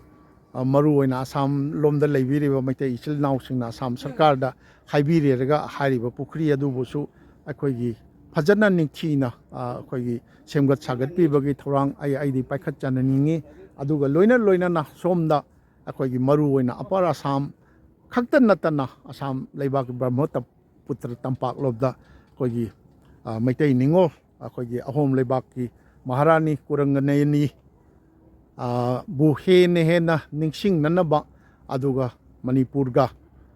ꯑ, ꯃꯔꯨꯑꯣꯏꯅ ꯑꯁꯥꯝ ꯂꯣꯝꯗ ꯂꯩꯕꯤꯔꯤꯕ ꯃꯩꯇꯩ ꯏꯆꯤꯜ ꯏꯅꯥꯎꯁꯤꯡꯅ ꯑꯁꯥꯝ ꯁꯔꯀꯥꯔꯗ ꯍꯥꯏꯕꯤꯔꯦꯔꯒ ꯍꯥꯏꯔꯤꯕ ꯄꯨꯈ꯭ꯔꯤ ꯑꯗꯨꯕꯨꯁꯨ ꯑꯩꯈꯣꯏꯒꯤ ꯐꯖꯅ ꯅꯤꯡꯊꯤꯅ, ꯑ, ꯑꯩꯈꯣꯏꯒꯤ ꯁꯦꯝꯒꯠ ꯁꯥꯒꯠꯄꯤꯕꯒꯤ ꯊꯧꯔꯥꯡ ꯑꯩ, ꯑꯩꯗꯤ ꯄꯥꯏꯈꯠꯆꯅꯤꯡꯉꯤ꯫ ꯑꯗꯨꯒ ꯂꯣꯏꯅ ꯂꯣꯏꯅꯅ ꯁꯣꯝꯗ ꯑꯩꯈꯣꯏꯒꯤ ꯃꯔꯨꯑꯣꯏꯅ ꯑꯄꯔ ꯑꯁꯥꯝ ꯈꯛꯇ ꯅꯠꯇꯅ ꯑꯁꯥꯝ ꯂꯩꯕꯥꯛꯀꯤ ꯕ꯭ꯔꯍꯃꯄꯨꯇ꯭ꯔ ꯇꯝꯄꯥꯛꯂꯣꯝꯗ ꯑꯩꯈꯣꯏꯒꯤ, ꯑ, ꯃꯩꯇꯩ ꯅꯤꯉꯣꯜ, ꯑꯩꯈꯣꯏꯒꯤ ꯑꯍꯣꯝ ꯂꯩꯕꯥꯛꯀꯤ ꯃꯍꯥꯔꯥꯅꯤ ꯀꯨꯔꯪꯒꯅꯌꯅꯤ, ꯑ, ꯕꯨ ꯍꯦꯟꯅ ꯍꯦꯟꯅ ꯅꯤꯡꯁꯤꯡꯅꯅꯕ, ꯑꯗꯨꯒ ꯃꯅꯤꯄꯨꯔꯒ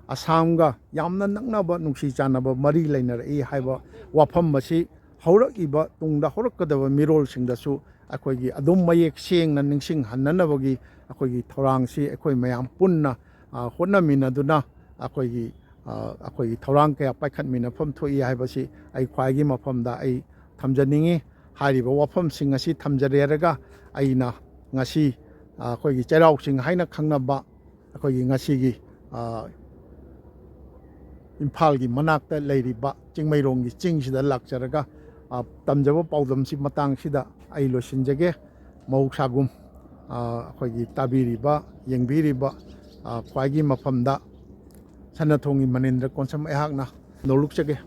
ꯑꯁꯥꯝꯒ ꯌꯥꯝꯅ ꯅꯛꯅꯕ ꯅꯨꯡꯁꯤ ꯆꯥꯟꯅꯕ ꯃꯔꯤ ꯂꯩꯅꯔꯛꯏ ꯍꯥꯏꯕ ꯋꯥꯐꯝ ꯑꯁꯤ ꯍꯧꯔꯛꯏꯕ ꯇꯨꯡꯗ ꯍꯧꯔꯛꯀꯗꯕ ꯃꯤꯔꯣꯜꯁꯤꯡꯗꯁꯨ ꯑꯩꯈꯣꯏꯒꯤ ꯑꯗꯨꯝ ꯃꯌꯦꯛ ꯁꯦꯡꯅ ꯅꯤꯡꯁꯤꯡꯍꯟꯅꯅꯕꯒꯤ ꯑꯩꯈꯣꯏꯒꯤ ꯊꯧꯔꯥꯡꯁꯤ ꯑꯩꯈꯣꯏ ꯃꯌꯥꯝ ꯄꯨꯟꯅ, ꯑ, ꯍꯣꯠꯅꯃꯤꯟꯅꯗꯨꯅ ꯑꯩꯈꯣꯏꯒꯤ, ꯑ, ꯑꯩꯈꯣꯏꯒꯤ ꯊꯧꯔꯥꯡ ꯀꯌꯥ ꯄꯥꯏꯈꯠꯃꯤꯟꯅꯐꯝ ꯊꯣꯛꯏ ꯍꯥꯏꯕꯁꯤ ꯑꯩ ꯈ꯭ꯋꯥꯏꯒꯤ ꯃꯐꯝꯗ ꯑꯩ ꯊꯝꯖꯅꯤꯡꯉꯤ꯫ ꯍꯥꯏꯔꯤꯕ ꯋꯥꯐꯝꯁꯤꯡ ꯑꯁꯤ ꯊꯝꯖꯔꯦꯔꯒ ꯑꯩꯅ ꯉꯁꯤ, ꯑ, ꯑꯩꯈꯣꯏꯒꯤ ꯆꯩꯔꯥꯎ ꯆꯤꯡ ꯍꯥꯏꯅ ꯈꯪꯅꯕ ꯑꯩꯈꯣꯏꯒꯤ ꯉꯁꯤꯒꯤ, ꯑ, ꯏꯝꯐꯥꯜꯒꯤ ꯃꯅꯥꯛꯇ ꯂꯩꯔꯤꯕ ꯆꯤꯡꯃꯩꯔꯣꯡꯒꯤ ꯆꯤꯡꯁꯤꯗ ꯂꯥꯛꯆꯔꯒ, ꯑ, ꯇꯝꯖꯕ ꯄꯥꯎꯗꯝꯁꯤ ꯃꯇꯥꯡꯁꯤꯗ ꯑꯩ ꯂꯣꯏꯁꯤꯟꯖꯒꯦ꯫ ꯃꯍꯧꯁꯥꯒꯨꯝ, ꯑ, ꯑꯩꯈꯣꯏꯒꯤ ꯇꯥꯕꯤꯔꯤꯕ, ꯌꯦꯡꯕꯤꯔꯤꯕ, ꯑ, ꯈ꯭ꯋꯥꯏꯒꯤ ꯃꯐꯝꯗ ꯁꯅꯥꯊꯣꯡꯒꯤ ꯃꯅꯤꯟꯗ꯭ꯔ ꯀꯣꯟꯁꯝ ꯑꯩꯍꯥꯛꯅ ꯅꯣꯂꯨꯛꯆꯒꯦ꯫